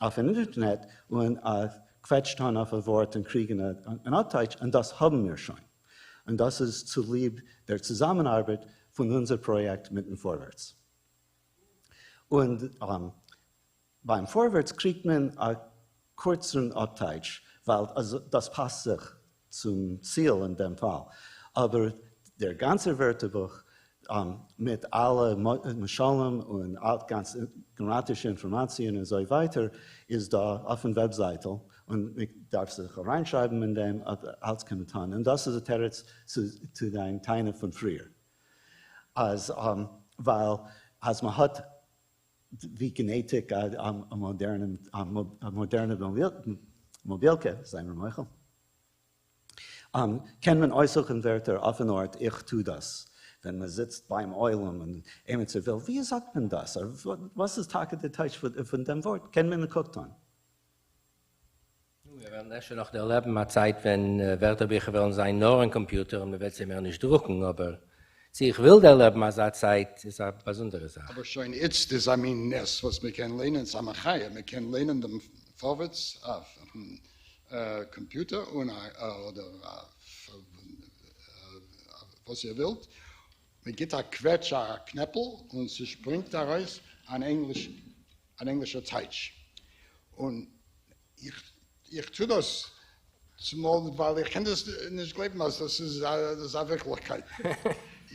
אויפן אינטערנעט און א קוועטש טאן אויף א ווארט און קריגן אן אפטייטש, און דאס האבן מיר שוין, און דאס איז צוליב דער צוזאמענארבעט פון אונזער פראיעקט מיטן פארווערטס. און ביים פארווערטס קריגט מען א קורצערן אפטייטש ווייל דאס פאסט זיך צום ציל אין דעם פאל, אבער דער גאנצער ווערטערבוך מיט אלע משלים און גאנץ גראמאטישע אינפארמאציע און אזוי ווייטער איז דא אויפן וועבזייטל און מען דארף זיך אריינשרייבן אין דעם, אלץ קען מען טון, און דאס איז א תירוץ צו דיין טענה פון פריער אז ווייל אז מען האט. ווי גענעטיק א מאדערנע מאבילקע, זיי מיר מוחל. קען מען אויסזוכן ווערטער אויפן ארט, איך טו דאס ווען מען זיצט ביים עולם און עמיצער וויל, ווי זאגט מען דאס? וואס איז טאקע די טייטש פון דעם ווארט? קען מען א קוק טאן.
נו, מיר וועלן אפשר נאך דערלעבן א צייט ווען ווערטערביכער וועלן זיין נאר אין קאמפיוטער און מען וועט זיי מער נישט דרוקן, אבער צו איך וויל דערלעבן אזא צייט איז א באזונדערע זאך.
אבער שוין איצט איז א מין נס וואס מען קען ליינען, ס'א מחיה, מען קען ליינען דעם פארווערטס אויפן קאמפיוטער און אדער אויף וואס איר ווילט, מען גיט א קוועטש א קנעפל און ס'שפרינגט ארויס אן ענגליש אן ענגלישער טייטש, און איך איך טו דאס צומאל ווייל איך קען דאס נישט גלייבן אז דאס איז א ווירקליכקייט,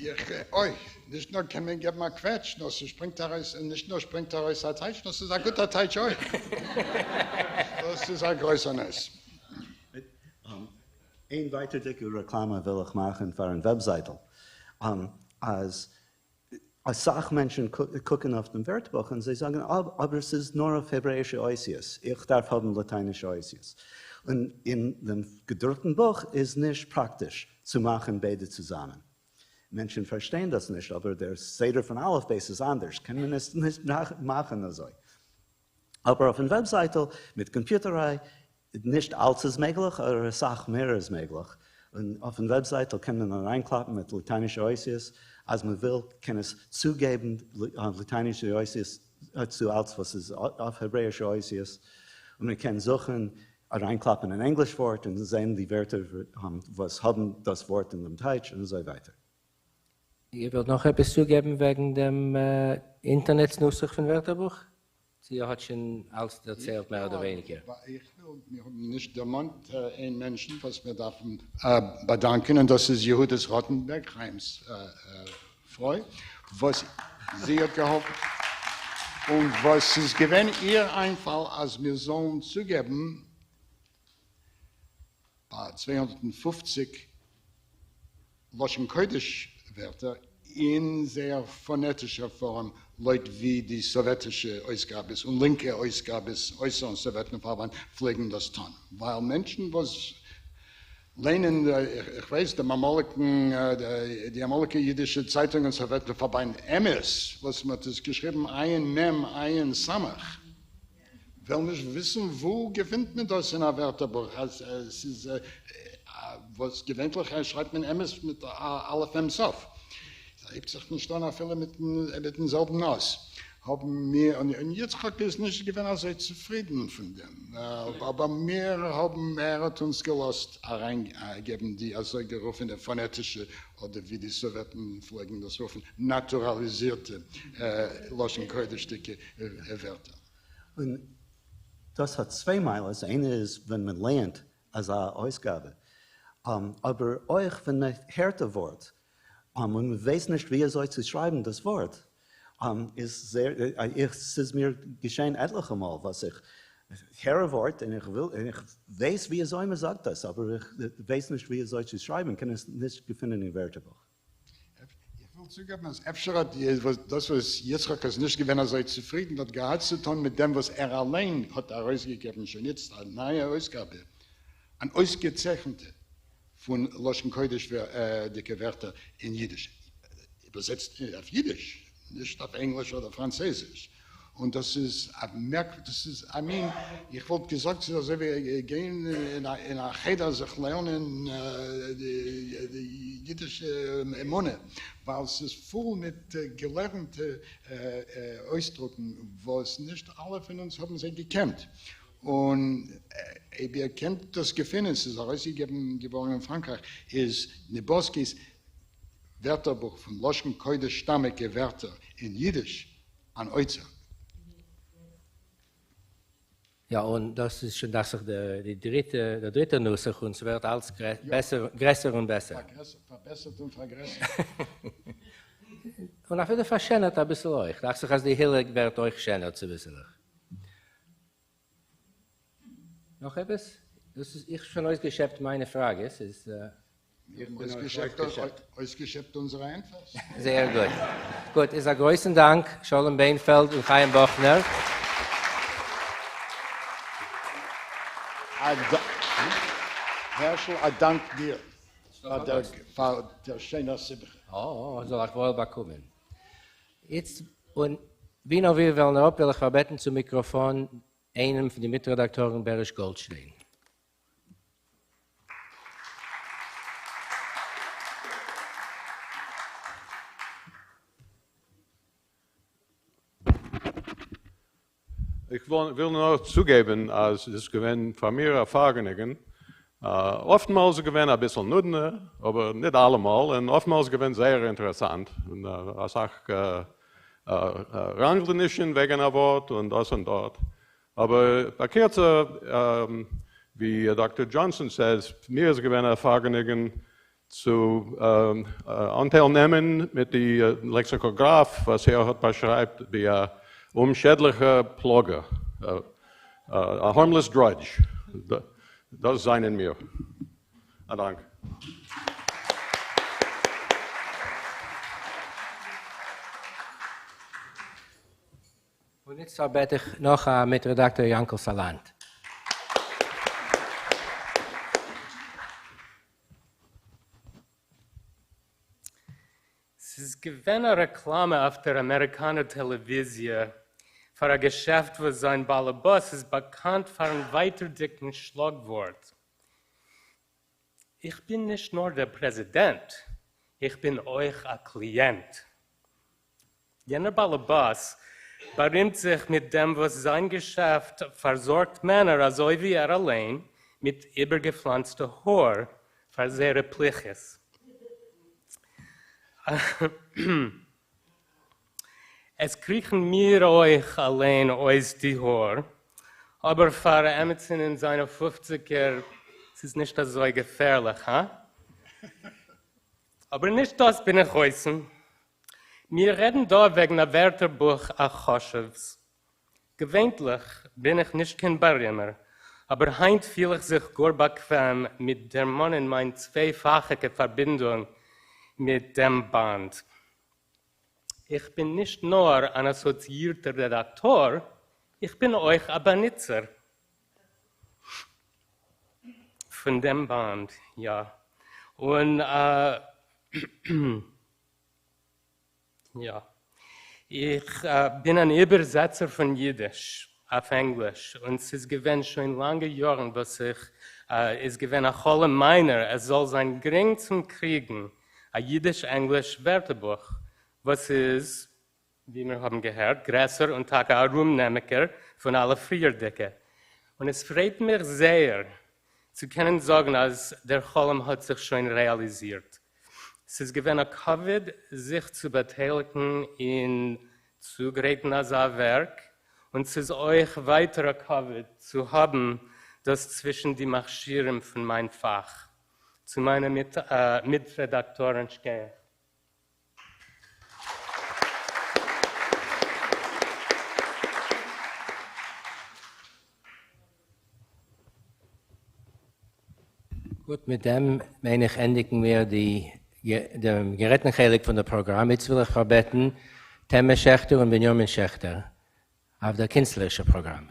איך אוי, נישט נאר קען מען געבן א קוועטש, נאר ס'שפרינגט ארויס, און נישט נאר שפרינגט ארויס א טייטש, נאר ס'איז א גוטער טייטש אויך. דאס איז א גרויסער נס.
איין ווייטערדיגע רעקלאמע וויל איך מאכן פארן וועבזייטל, אז אסאך מענטשן קוקן אויף דעם ווערטבוך און זיי זאגן אבער ס'איז נאר אויף העברעאישע אותיות, איך דארף האבן לאטיינישע אותיות. און אין דעם געדרוקטן בוך איז נישט פראקטיש צו מאכן ביידע צוזאמען. מענטשן פארשטייען דאס נישט, אבער דער סדר פון אלף בית איז אנדערש, קען מען עס נישט מאכן אזוי. אבער אויפן וועבזייטל מיט קאמפיוטעריי, נישט אלץ איז מעגליך, אבער אסאך מער איז מעגליך, און אויפן וועבזייטל קען מען אריינקלאפן מיט לאטיינישע אותיות, אז מען וויל קען עס צוגעבן לאטיינישע אותיות צו אלץ וואס איז אויף העברעאישע אותיות, און מען קען זוכן אריינקלאפן אן ענגליש ווארט און זען די ווערטער וואס האבן דאס ווארט אין דעם טייטש און אזוי ווייטער.
איר ווילט נאך עפעס צוגעבן וועגן דעם אינטערנעץ נוסח פון ווערטערבוך? צו איר האט שוין אלץ דערציילט מער אדער ווייניגער?
איך וויל, מיר האבן נישט דערמאנט איין מענטשן וואס מיר דארפן באדאנקען און דאס איז יהודית ראטענבערג, חיים'ס פרוי, וואס זי האט געהאלפן און וואס ס'איז געווען איר איינפאל אז מיר זאלן צוגעבן ביי 250 לשון קודש ווערטער אין זייער פאנעטישער פארעם לויט ווי די סאוועטישע אויסגאבעס און לינקע אויסגאבעס אויסערן סאוועטן-פארבאנד פלעגן דאס טאן ווייל מענטשן וואס ליינען איך ווייס דעם אמאליגן די אמאליגע אידישע צייטונג אין סאוועטן-פארבאנד אמת וואס מען האט עס געשריבן עיין מ' עיין סמך וועלן נישט וויסן וואו געפינט מען דאס אין א ווערטערבוך אז עס איז וואס געווענטליך שרייבט מען אמת מיט א אלף מ' סוף הייבט זיך נישט אן אפילו מיטן זעלבן אות האבן מיר, און יצחק איז נישט געווען אזוי צופרידן פון דעם, אבער מיר האבן, ער האט אונז געלאזט אריינגעבן די אזוי גערופענע פאנעטישע, אדער ווי די סאוועטן פלעגן דאס רופן, נאטוראליזירטע לשון קודש'דיגע ווערטער.
און דאס האט צוויי מעלות, איינע איז ווען מען לייענט אזא אויסגאבע, אבער אויך ווען מען הערט א ווארט און מען ווייסט נישט ווי אזוי צו שרייבן דאס ווארט, איז זייער, איך, ס'איז מיר געשען עטליכע מאל וואס איך הער א ווארט און איך וויל, און איך ווייס ווי אזוי מען זאגט דאס, אבער איך ווייס נישט ווי אזוי צו שרייבן, קען עס נישט געפינען אין ווערטערבוך.
איך וויל צוגעבן אז אפשר האט דאס וואס יצחק איז נישט געווען אזוי צופרידן האט געהאט צו טון מיט דעם וואס ער אליין האט ארויסגעגעבן שוין איצט א נייע אויסגאבע, אן אויסגעצייכנטע פון לשון קודש'דיגע ווערטער אין אידיש, איבערזעצט אויף אידיש, נישט אויף ענגליש אדער פראנצויזיש, און דאס איז א מערק, דאס איז א מין, איך וואלט געזאגט ס'איז אזוי ווי גיין אין א חדר זיך לערנען די אידישע אמונה, ווייל ס'איז פול מיט געלערנטע אויסדרוקן וואס נישט אלע פון אונז האבן זיי געקענט, און אויב איר קענט דאס געפינען, ס'איז ארויסגעגעבן געווארן אין פראנקרייך, איז ניבארסקי'ס ווערטערבוך פון לשון קודש שטאמיגע ווערטער אין אידיש אן אוצר.
יא, און דאס איז שוין דאכט זיך די דריטע, דער דריטער נוסח, און ס'ווערט אלץ בעסער, גרעסער און בעסער.
פארבעסערט און פארגרעסערט.
און אפילו פארשענערט אביסל אויך, דאכט זיך אז די הילע ווערט אויך שענער צוביסלעך. נאך עפעס? דאס איז איך שוין אויסגעשעפט מיינע פראגעס איז.
מיר האבן אויסגעשעפט אונזערע ענטפערס.
זייער גוט. גוט, איז א גרויסן דאנק שלום בענפעלד און חיים באכנער.
הערשל, א דאנק דיר פאר דער שיינער שמחה.
אה, זאל אייך וואויל באקומען. איצט, און ווי נאר מיר וועלן אראפ וועל איך פארבעטן צום מיקראפאן איינעם פון די מיטרעדאקטארן בעריש גאלדשטיין.
איך וויל נאר צוגעבן אז עס איז געווען פאר מיר א פארגעניגן, אפטמאל איז עס געווען אביסל נודנע, אבער ניט אלעמאל, און אפטמאל איז געווען זייער אינטערעסאנט, און אסאך ראנגלענישן וועגן א ווארט און דאס און דארט, אבער בקיצור, ווי דאקטער דזשאנסאן says, מיר איז געווען א פארגעניגן צו אנטייל נעמען מיט די לעקסיקאגראף וואס ער האט באשרייבט ווי א אומשעדליכע פלאגע, א harmless drudge, דאס זענען מיר. א דאנק.
און איצט פארבעט איך נאך א מיטרעדאקטאר יאנקל סאלאנט.
ס'איז געווען א רעקלאמע אויף דער אמעריקאנער טעלעוויזיע פאר א געשעפט וואס זיין באלעבאס איז באקאנט פארן ווייטערדיגן שלאגווארט, איך בין נישט נאר דער פרעזידענט, איך בין אויך א קליענט. יענער באלעבאס בארימט זיך מיט דעם וואס זיין געשעפט פארזארגט מענער אזוי ווי ער אליין מיט איבערגעפלאנצטע האר פאר זייערע פליכעס. עס קריכן מיר אויך אליין אויס די האר, אבער פאר עמיצן אין זיינע פופציגער ס'איז נישט אזוי געפערליך, הא? אבער נישט דאס בין איך אויסן. מיר רעדן דא וועגן א ווערטערבוך א חשוב'ס. געווענטליך בין איך נישט קיין בארימער, אבער היינט פיל איך זיך גאר באקוועם מיט דערמאנען מיין צווייפאכיגע פארבינדונג מיט דעם באנד. איך בין נישט נאר אן אסאציאירטער רעדאקטאר, איך בין אויך א באנוצער פון דעם באנד, יא. און יא. איך בין אן איבערזעצער פון אידיש אויף ענגליש, און ס'איז געווען שוין לאנגע יארן וואס איך איז געווען א חלום מיינער עס זאל זיין גרינג צום קריגן א אידיש-ענגליש ווערטערבוך וואס איז, ווי מיר האבן געהערט, גרעסער און טאקע ארומנעמיגער פון אלע פריערדיגע, און עס פרייט מיך זייער צו קענען זאגן אז דער חלום האט זיך שוין רעאליזירט. ס'איז געווען א כבוד זיך צו באטייליגן אין צוגרייטן אזא ווערק, און ס'איז אויך ווייטער א כבוד צו האבן דאס צווישן די מכשירים פון מיין פאך. צו מיינע מיטרעדאקטארן שכח.
גוט, מיט דעם מיין איך ענדיגן מיר די דעם גערעדטן חלק פון דער פראגראם. איצט וויל איך פארבעטן טעמע שעכטער און בנימין שעכטער אויף דער קינסטלערישער פראגראם.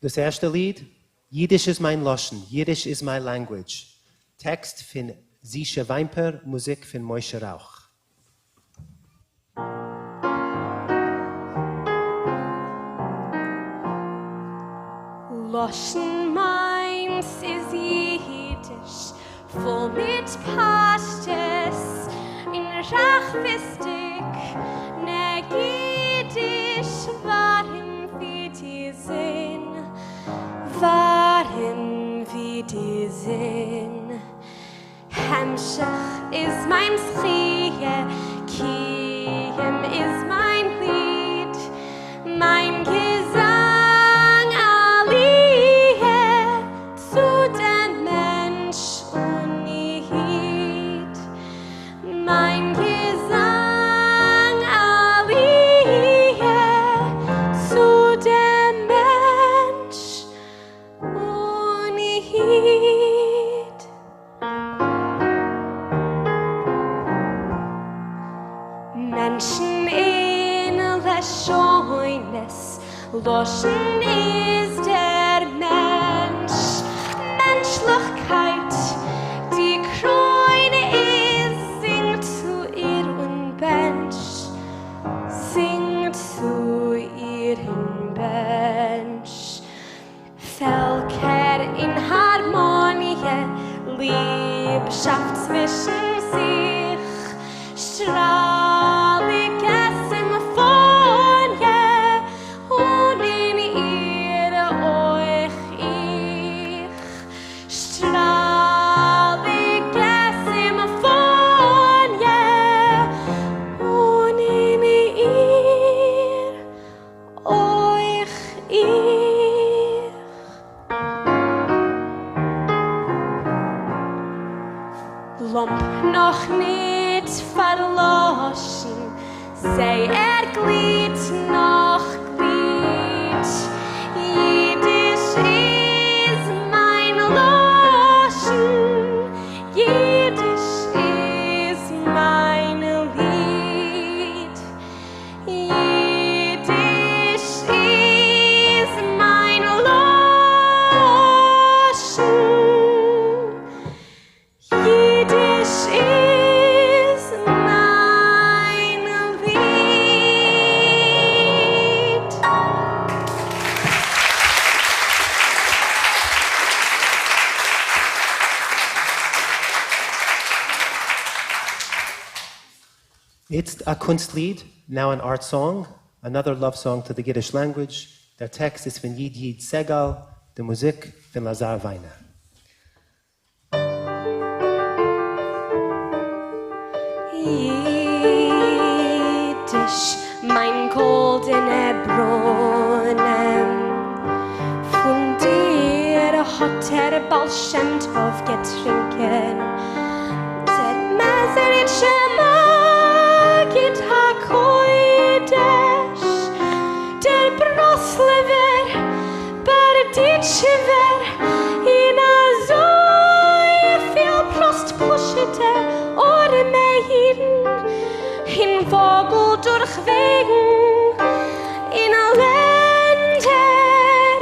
דאס ערשטע ליד, יידיש איז מיין לשון, Yiddish is my language, טעקסט פון זישע וויינפער, מוזיק פון משה ראוך.
לשון מיינס איז יידיש, פול מיט פשטות און רחבות'דיג, נגידיש, ווארים ווי די זון, ווארים ווי די זון. המשך איז מיין זכיה, קיום איז מיין ליד, מיין געזאנג עליה צו דעם מענטש און איד. מיין געזאנג עליה איז דער מענטש. מענטשליכקייט די קרוין איז, זינג צו איר און בענטש, זינג צו איר און בענטש. פעלקער אין הארמאניע, ליבשאפט צווישן זיך, שטראליגע סימפאניע, און אין איר אויך איך. שטראליגע סימפאניע, און אין איר אויך איך. לאָמפּ נאָך ניט פֿאַרלאָשן, זע, ער גליט נאָך, גליט. ייִדיש איז מײַן לשון, ייִדיש איז מײַן ליד. ייִדיש איז מײַן לשון, ייִדיש איז מײַן ליד.
איצט אַ קונסטליד, now an art song, another love song to the Yiddish language. דער טעקסט איז פֿון ייִד ייִד סעגאַל, די מוזיק פֿון לאַזאַר וויינער.
ייִדיש, מײַן גאָלדענער ברונעם, פֿון דיר האָט דער בעל-שם-טובֿ געטרונקען. דער מעזעריטשער מגיד הקודש, דער בראָסלעווער, באַרדיטשעווער, און אַזוי פֿיל פּראָסט פּשוטע אָרעמע ייִדן אין וואָגל דורך וועגן און לענדער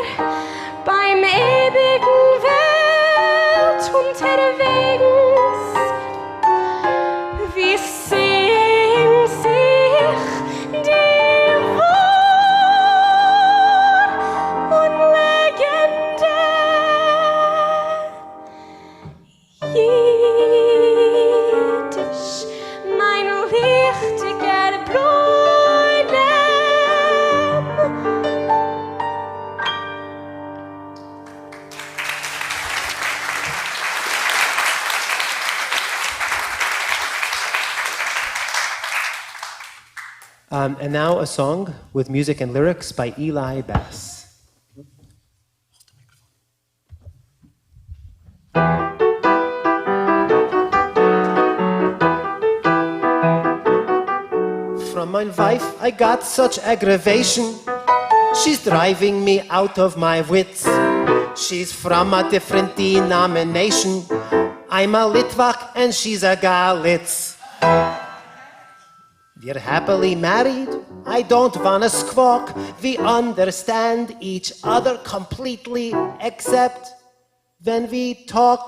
בײַם אייביקן וועלט אונטערוועגנס, ווי ס'צינדט זיך די וואָר און לעגענדע. ייִדיש, מײַן ליכטיקער ברונעם.
And now a song with music and lyrics by Eli Bass. From my wife I got such aggravation. She's driving me out of my wits. She's from a different denomination. I'm a Litvak and she's a Galitz. We're happily married. I don't wanna squawk. We understand each other completely, except when we talk.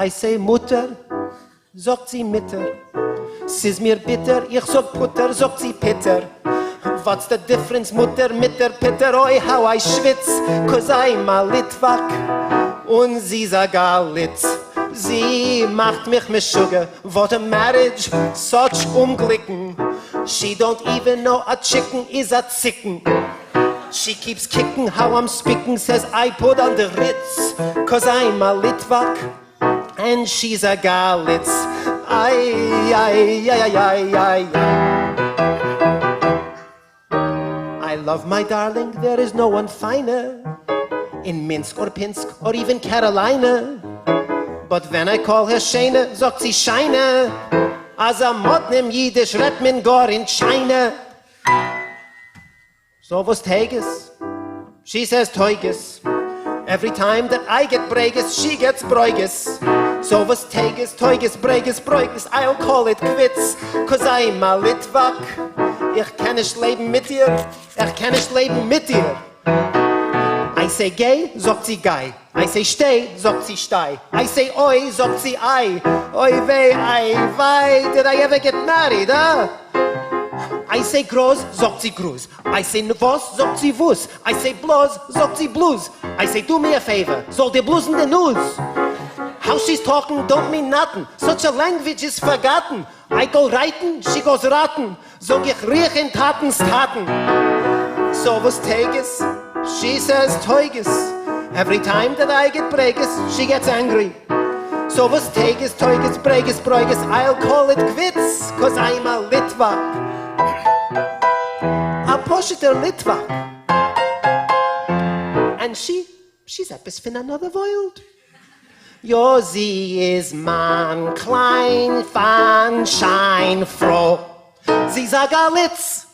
I say מוטער, זאָגט זי מיטער. ס'איז מיר ביטער, איך זאָג פּוטער, זאָגט זי פּיטער. What's the difference, מוטער, מיטער, פּיטער? אוי, how I שוויץ, 'cause I'm a Litvak און זי'ז אַ Galitz. זי מאַכט מיך משוגע, what a marriage, such אומגליקן. She don't even know a chicken is a ציקן. She keeps kicking how I'm speaking, says I put on the Ritz, 'cause I'm a Litvak and she's a Galitz. Ay, ay, ay, ay, ay, ay. I love my darling, there is no one finer in Minsk or Pinsk or even Carolina. But when I call her שיינע, זאָגט זי שיינע, אַזאַ מאָדנעם ייִדיש רעדט מען גאָר אין China. So וואָס טויג עס? She says טויג עס. Every time that I get ברוגז, she gets ברוגז. So וואָס טויג עס, טויג עס, ברוגז, ברוגז, I'll call it quits, 'cause I'm a Litvak. איך קען נישט לעבן מיט איר, איך קען נישט לעבן מיט איר. I say גיי, זאגט זי גיי. I say שטיי, זאגט זי שטיי. I say אוי, זאגט זי איי. אוי וויי, איי וויי, did I ever get married, אה? I say גראז, זאגט זי גרוז. I say וואס, זאגט זי וואס. I say בלאז, זאגט זי בלוז. I say do me a favor, זאל דיר בלאזן די נאז. How she's talking don't mean nothing, such a language is forgotten. I go רייטן, she goes ראטן. זאג איך רוח אין טאטנ'ס טאטן. So וואס טויג עס? She says טויג עס. Every time that I get ברוגז, she gets angry. So וואס טויג עס, טויג עס, ברוגז, ברוגז, I'll call it quits, cause I'm a ליטוואק. א פשוט'ער ליטוואק. And she, she's עפעס פון another world. יא זי איז מיין קליין פיין שיין פרוי. זי איז א גאליץ.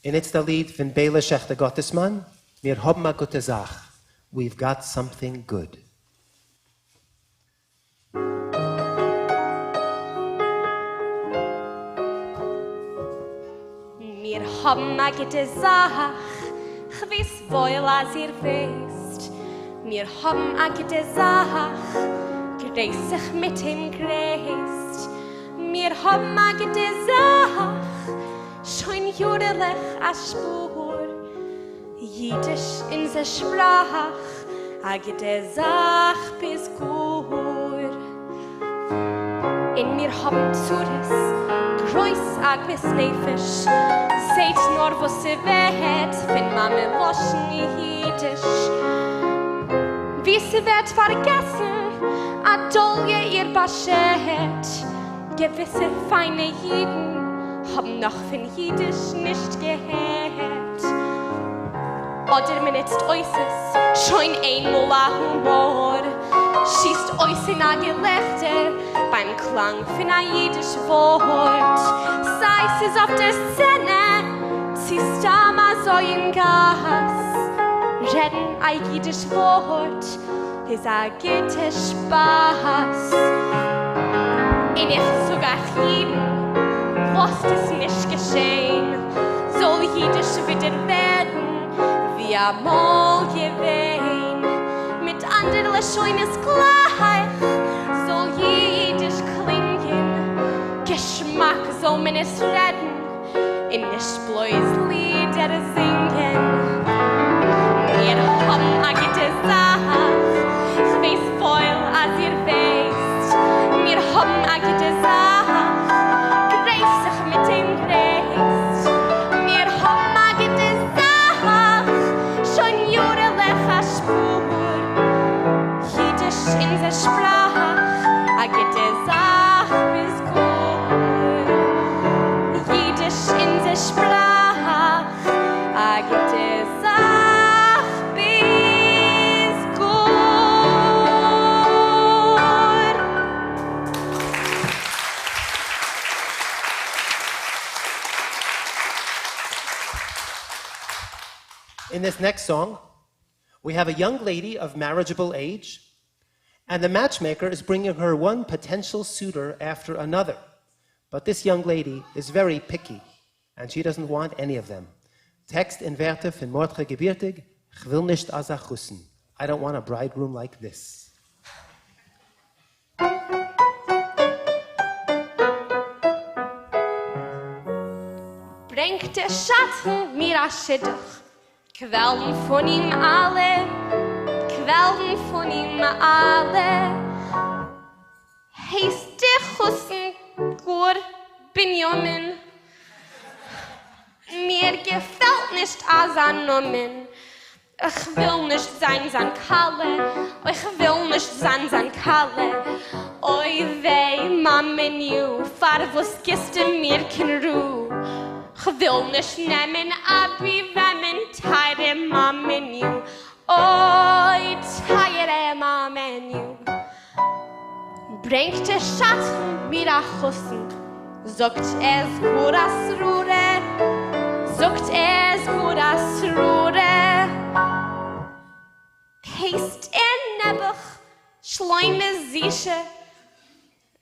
און איצט א ליד פון בעלא שעכטער גאטעסמאן, מיר האבן א גוטע זאך, We've got something good.
מיר האבן א גוטע זאך, כ'ווייס וואויל אז איר ווייסט. מיר האבן א גוטע זאך, גרייס זיך מיט דעם גרעסט. מיר האבן א גוטע זאך, שוין יארעלעך א שפור. אידיש אונזער שפראך, א גוטע זאך ביז גאר. און מיר האבן צרות, גרויס עגמת נפש, זעהט נאר וואס ס'ווערט פון מאמע לשון אידיש, ווי ס'ווערט פארגעסן א דאליע איר באשערט, געוויסע פיינע אידן האבן נאך פון אידיש נישט געהערט. אדער מען נוצט אותות שוין איינמאל א הומאר שיסט אויס אין א געלעכטער ביים קלאנג פון א אידיש ווארט, סיי ס'איז אויף דער סצענע צי סתם אזוי אין גאס, רעדן א אידיש ווארט איז א גוטע שפאס. און איך זאג אייך אידן, לאזט עס נישט געשען, זאל אידיש ווידער ווערן ווי אמאל געווען, מיט אנדערע לשונות גלייך זאל אידיש קלינגען, געשמאק זאל מען עס רעדן, און נישט בלויז לידער זינגען. מיר האבן א גוטע זאך, כ'ווייס וואויל אז איר ווייסט. מיר האבן א גוטע זאך, גרייס זיך מיט דעם גרעסט. מיר האבן א גוטע זאך, שוין יארעלעך א שפור. אידיש אונזער שפראך, א גוטע זאך ביז גאר. אידיש אונזער שפראך, א גוטע זאך ביז גאר.
In this next song, we have a young lady of marriageable age, and the matchmaker is bringing her one potential suitor after another. But this young lady is very picky, and she doesn't want any of them. טעקסט און ווערטער פון מרדכי געבירטיג, כ'וויל נישט אזא חתן. I don't want a bridegroom like this.
ברענגט דער שדכן מיר א שידוך, קוועלן פון אים אלע, קוועלן פון אים אלע. הייסט דער חתן גאר בנימין? מיר געפעלט נישט אזא נאמען. כ'וויל נישט זיין זיין כלה, אוי כ'וויל נישט זיין זיין כלה. אוי וויי מאמעניו, פארוואס גיסטו מיר קיין רו? כ'וויל נישט נעמען אבי וועמען, טייערע מאמעניו, אוי טייערע מאמעניו. ברענגט דער שדכן מיר א חתן, זאגט ער איז גאר א שררה, זאגט ער איז גאר א שררה. הייסט ער נעבעך שלמה זישע,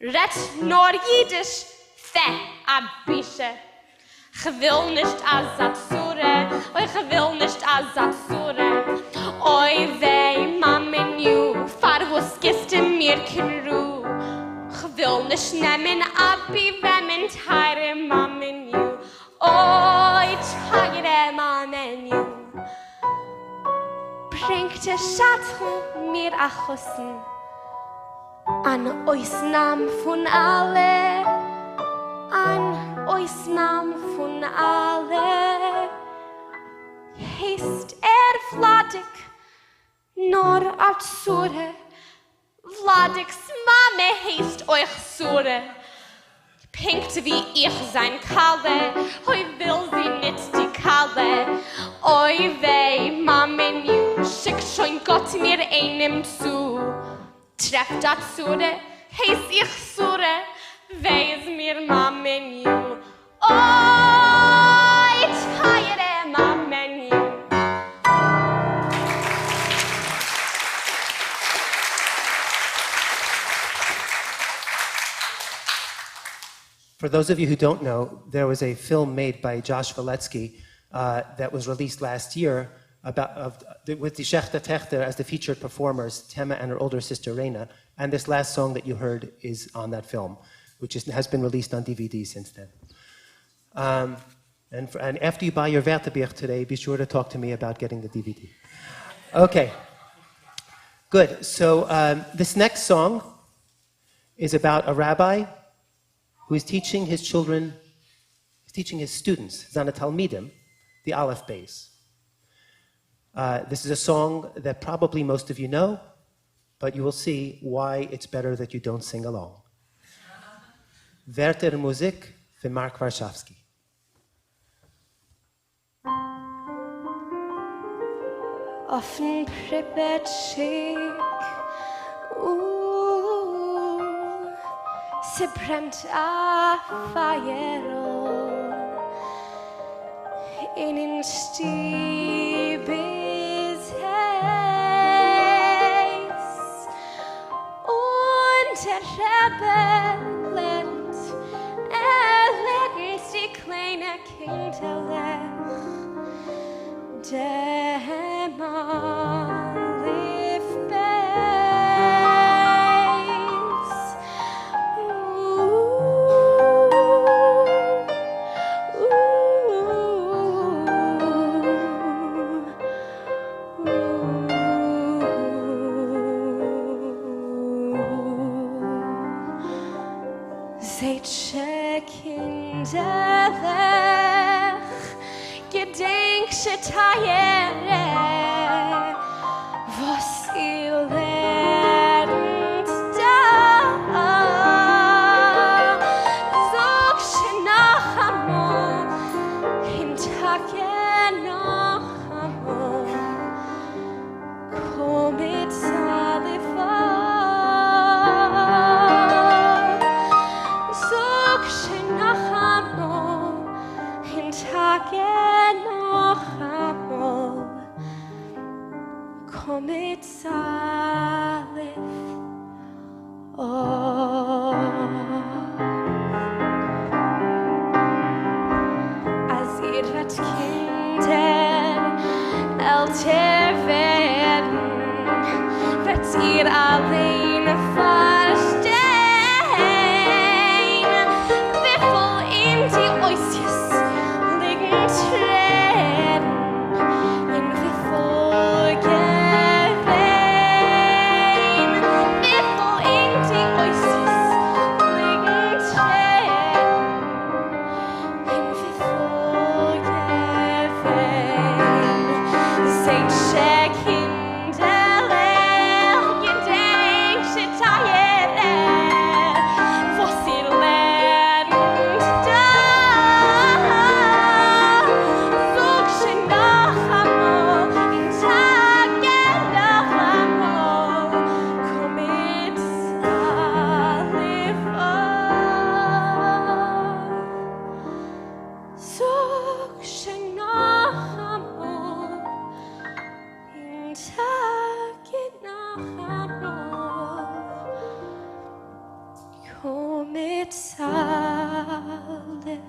רעדט נאר אידיש, פע, א בושה. כ'וויל נישט אזא צורה, אוי כ'וויל נישט אזא צורה. אוי וויי מאמעניו, פארוואס גיסטו מיר קיין רו? כ'וויל נישט נעמען אבי וועמען טייערע מאמעניו, אוי טייערע מאמעניו. ברענגט דער שדכן מיר א חתן. אַן אויסנאַם פֿון אַלע, אַן אויסנאַם פֿון אַלע. הייסט ער וולאַדיק, נאָר אַ צרה. וולאַדיקס מאַמע הייסט אויך שׂרה. פּונקט ווי איך זײַן כּלה, אוי וויל זי ניט די כּלה. אוי וויי, מאַמעניו, שיקט שוין גאָט מיר איינעם צו. טרעפט א צרה, הייס איך שרה, וויי איז מיר מאמעניו, אוי טייערע מאמעניו.
For those of you who don't know, there was a film made by Josh Waletsky that was released last year about, of, with the Shechter Techter as the featured performers, Tema and her older sister Reina. And this last song that you heard is on that film, which is, has been released on DVD since then. And, for, and after you buy your ווערטערבוך today, be sure to talk to me about getting the DVD. Okay, good. So this next song is about a rabbi who is teaching his children, he's teaching his students, זײַנע תּלמידים, the Aleph Beis. This is a song that probably most of you know, but you will see why it's better that you don't sing along. ווערטער מוזיק פֿון Mark Warshawski.
אויפֿן פּריפּעטשיק, אוּ, ס'ברענט אַ פֿײַערל און אין שטוב איז הייס, און דער רבי לערנט, ער לערנט די קליינע קינדערלעך דעם אלף בית. זעט זשע קינדערלעך, געדענקט זשע טײַערע, וואָס איר לערנט דאָ. זאָגט זשע נאָך אַ מאָל, און טאַקע נאָך אַ מאָל, קמץ אלף א. זאָגט זשע נאָך אַ מאָל, און טאַקע נאָך אַ מאָל, קמץ אלף א. אַז איר וועט קינדער עלטער ווערן, וועט איר אַליין פֿאַרשטיין, וויפֿל אין די אותיות ליגן טרערן און וויפֿל געוויין, וויפֿל אין די אותיות. מיט אלף.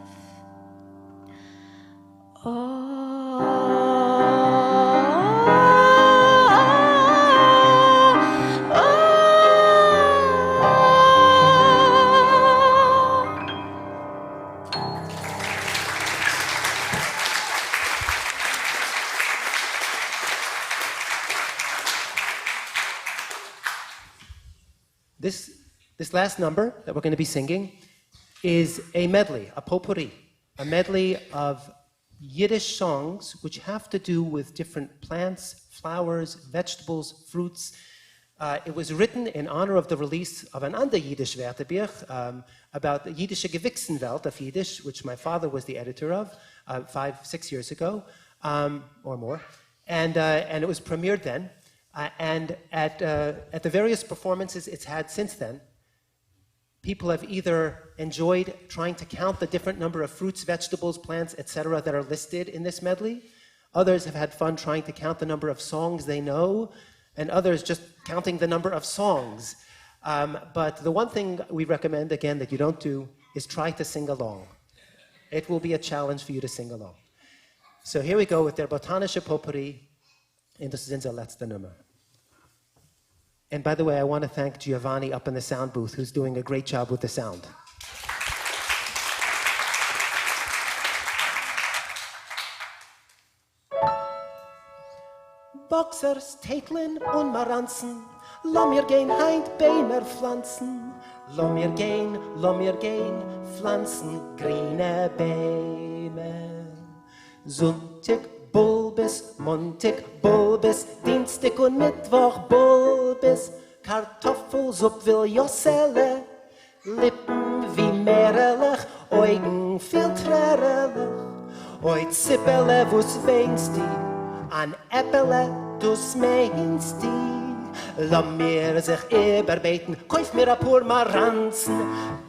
This, this last number that we're going to be singing is a medley, a potpourri, a medley of Yiddish songs which have to do with different plants, flowers, vegetables, fruits. It was written in honor of the release of an אַנדער ייִדיש ווערטערבוך about the ייִדישע געוויקסן־וועלט אויף ייִדיש, which my father was the editor of 5, 6 years ago or more. And it was premiered then. And at the various performances it's had since then, people have either enjoyed trying to count the different number of fruits, vegetables, plants, etc., that are listed in this medley. Others have had fun trying to count the number of songs they know, and others just counting the number of songs. But the one thing we recommend, again, that you don't do is try to sing along. It will be a challenge for you to sing along. So here we go with דער באָטאַנישער פּאָטפּורי, און דאָס איז אונדזער לעצטער נומער. And by the way, I want to thank Giovanni up in the sound booth, who's doing a great job with the sound. באָקסערס, טייטלען און מאַראַנצן, לאָמיר גיין הײַנט ביימער פֿלאַנצן. לאָמיר גיין, לאָמיר גיין, פֿלאַנצן גרינע ביימער. זונטיק בולבעס, מאָנטיק בולבעס, דינסטיק און מיטוואָך בולבעס, קאַרטאָפֿל־זופּ וויל יאָסעלע, ליפּן ווי מערעלעך, אויגן פֿול טרערעלעך. אוי, ציפּעלע, וואָס וויינסטו? אַן עפּעלע, דאָס מיינסטו? לאָמיר זיך איבערבעטן, קויף מיר אַ פּאָר מאַראַנצן,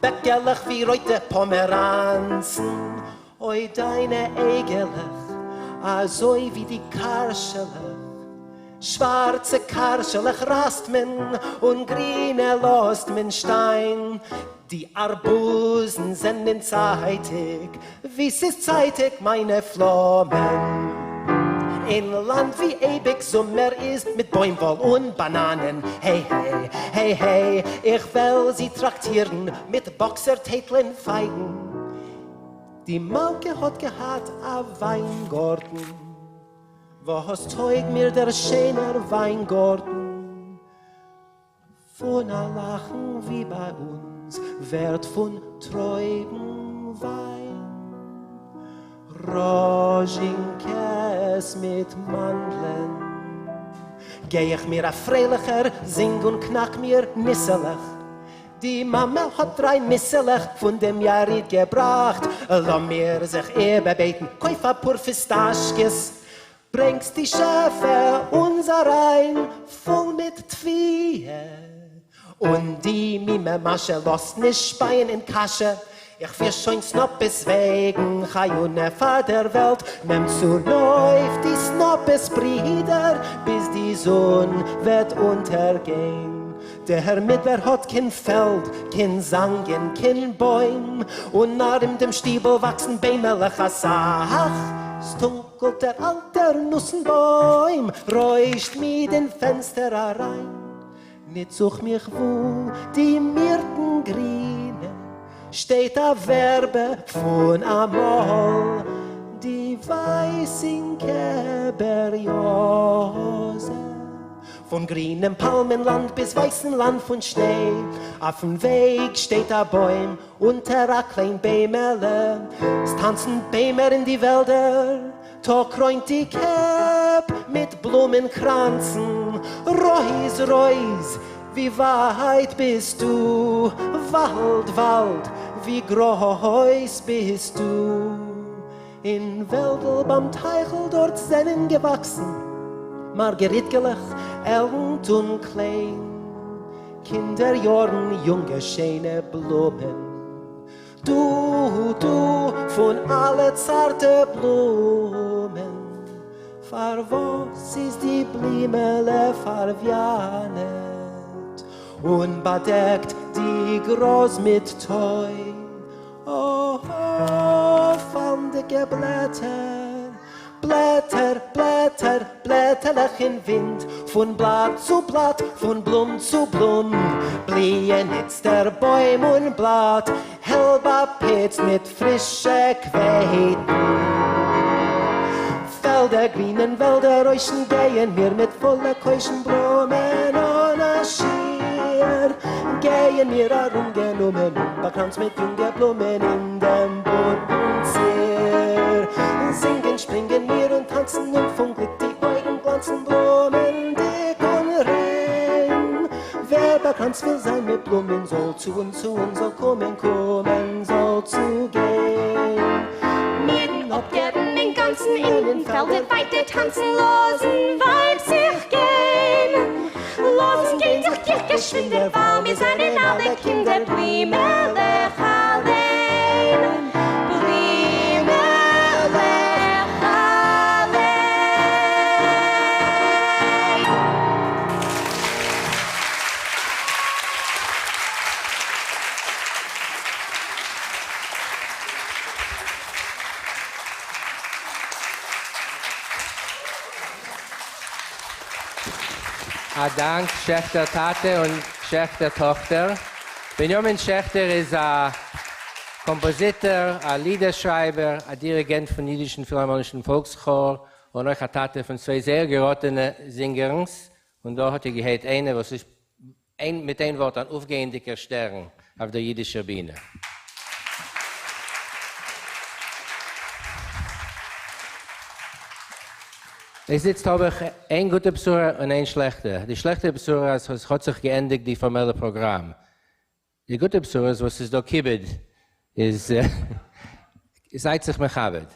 בעקעלעך ווי רויטע פּאָמעראַנצן. אוי, דײַנע אייגעלעך, אַזוי ווי די קאַרשעלעך. שוואַרצע קאַרשעלעך רײַסט מען און גרינע לאָזט מען שטיין. די אַרבוזן זענען צײַטיק, ווי ס'איז צײַטיק מײַנע פֿלאָמען. אין לאַנד וווּ אייביק זומער איז מיט בוימוואָל און באַנאַנען. היי, היי, היי, היי, איך וועל זי טראַקטירן מיט באָקסער, טייטלען, פֿייגן. די מלכּה האָט געהאַט אַ ווײַנגאָרטן. וואָס טויג מיר דער שיינער ווײַנגאָרטן? פֿון אַ לאַכן ווי בײַ אונדז ווערט פֿון טרויבן ווײַן. ראָזשינקעס מיט מאַנדלען. גיי איך מיר אַ פֿריילעכער, זינג און קנאַק מיר ניסעלעך. די מאַמע האָט דרײַ ניסעלעך פֿון דעם יאַריד געבראַכט. לאָמיר זיך איבערבעטן, קויף אַ פּאָר פֿיסטאַשקעס. ברענגסט די שעפֿע אונדז אַרײַן, פֿול מיט תּבֿואה. און די מומע מאַשע לאָזט נישט שפּײַען אין קאַשע. איך פֿיר שוין סנאָפּעס וועגן חיונה פֿאַר דער וועלט. נעמט צונויף די סנאָפּעס, ברידער, ביז די זון וועט אונטערגיין. דער מידבר האָט קיין פֿעלד, קיין זאַנגען, קיין בוים, און אַרום דעם שטיבל וואַקסן ביימעלעך אַ סך. ס'טונקלט דער אַלטער נוסנבוים, רוישט מיד אין פֿענצטער אַרײַן. ניט זוך מיך וווּ די מירטן גרינע, שטייט אַ ווערבע פֿון אַ מאָל, די ווײַסינקע בעריאָזע. פֿון גרינעם פּאַלמענלאַנד ביז ווײַסן לאַנד פֿון שניי, אויפֿן וועג שטייט אַ בוים אונטער אַ קליין ביימעלע. ס'טאַנצן ביימער אין די וועלדער, טאָ קרוינט די קעפּ מיט בלומען־קראַנצן. רויז, רויז, ווי ווײַט ביסטו? וואַלד, וואַלד, ווי גרויס ביסטו? אין וועלדל בײַם טײַכל דאָרט זענען געוואַקסן מאַרגעריטקעלעך, עלנט און קליין. קינדער־יאָרן, יונגע, שיינע בלומען. דו, דו, פֿון אַלע צאַרטע בלומען, פֿאַר וואָס איז די בלימעלע פֿאַרוויאַנעט און באַדעקט די גראָז מיט טוי. אָ, פֿאַלנדיקע בלעטער, בלעטער, בלעטער, בלעטעלעך אין ווינט, פֿון בלאַט צו בלאַט, פֿון בלום צו בלום, בליִען איצטער בוים און בלאַט, העל באַפּוצט מיט פֿרישע קוויטן. פֿעלדער גרין און וועלדער רוישן גייען מיר מיט פֿולע קוישן בלומען אָן אַ שיעור. גייען מיר אַרומגענומען און באַקראַנצט מיט יונגע בלומען אין דעם בונטן ציר. זינגען, שפּרינגען מיר און טאַנצן און פֿון גליק די אויגן גלאַנצן בלומענדיק און ריין. ווער באַקראַנצט וויל זײַן מיט בלומען זאָל צו אונדז, צו אונדז זאָל קומען, קומען זאָל צוגיין.
מירן אָפּגעבן אין גאַנצן אין אין פֿעלדער ווײַטער טאַנצן לאָזן ווײַט זיך גיין. לאָזן גיין זיך גיך געשווינדער ווײַל מיר זײַנען אַלע קינדער בלימעלעך אַליין. בלימעלעך אַליין.
אַ דאַנק, שעכטער טאַטע און שעכטער טאָכטער. בנימין שעכטער איז אַ קאָמפּאָזיטאָר, אַ לידער-שרײַבער, אַ דיריגענט פֿון ייִדישן פֿילהאַרמאָנישן פֿאָלקסכאָר און אויך אַ טאַטע פֿון צוויי זייער געראָטענע זינגערנס. און דאָ האָט איר געהערט איינע, וואָס איז איין, מיט איין וואָרט, אַן אויפֿגייענדיקער שטערן אויף דער ייִדישער בינע. איז איצט האָב איך איין גוטע בשורה און איין שלעכטע. די שלעכטע בשורה איז, אַז ס'האָט זיך געענדיקט די פֿאָרמעלע פּראָגראַם. די גוטע בשורה איז, וואָס ס'איז דאָ כּיבוד, איז זײַט זיך מכבד.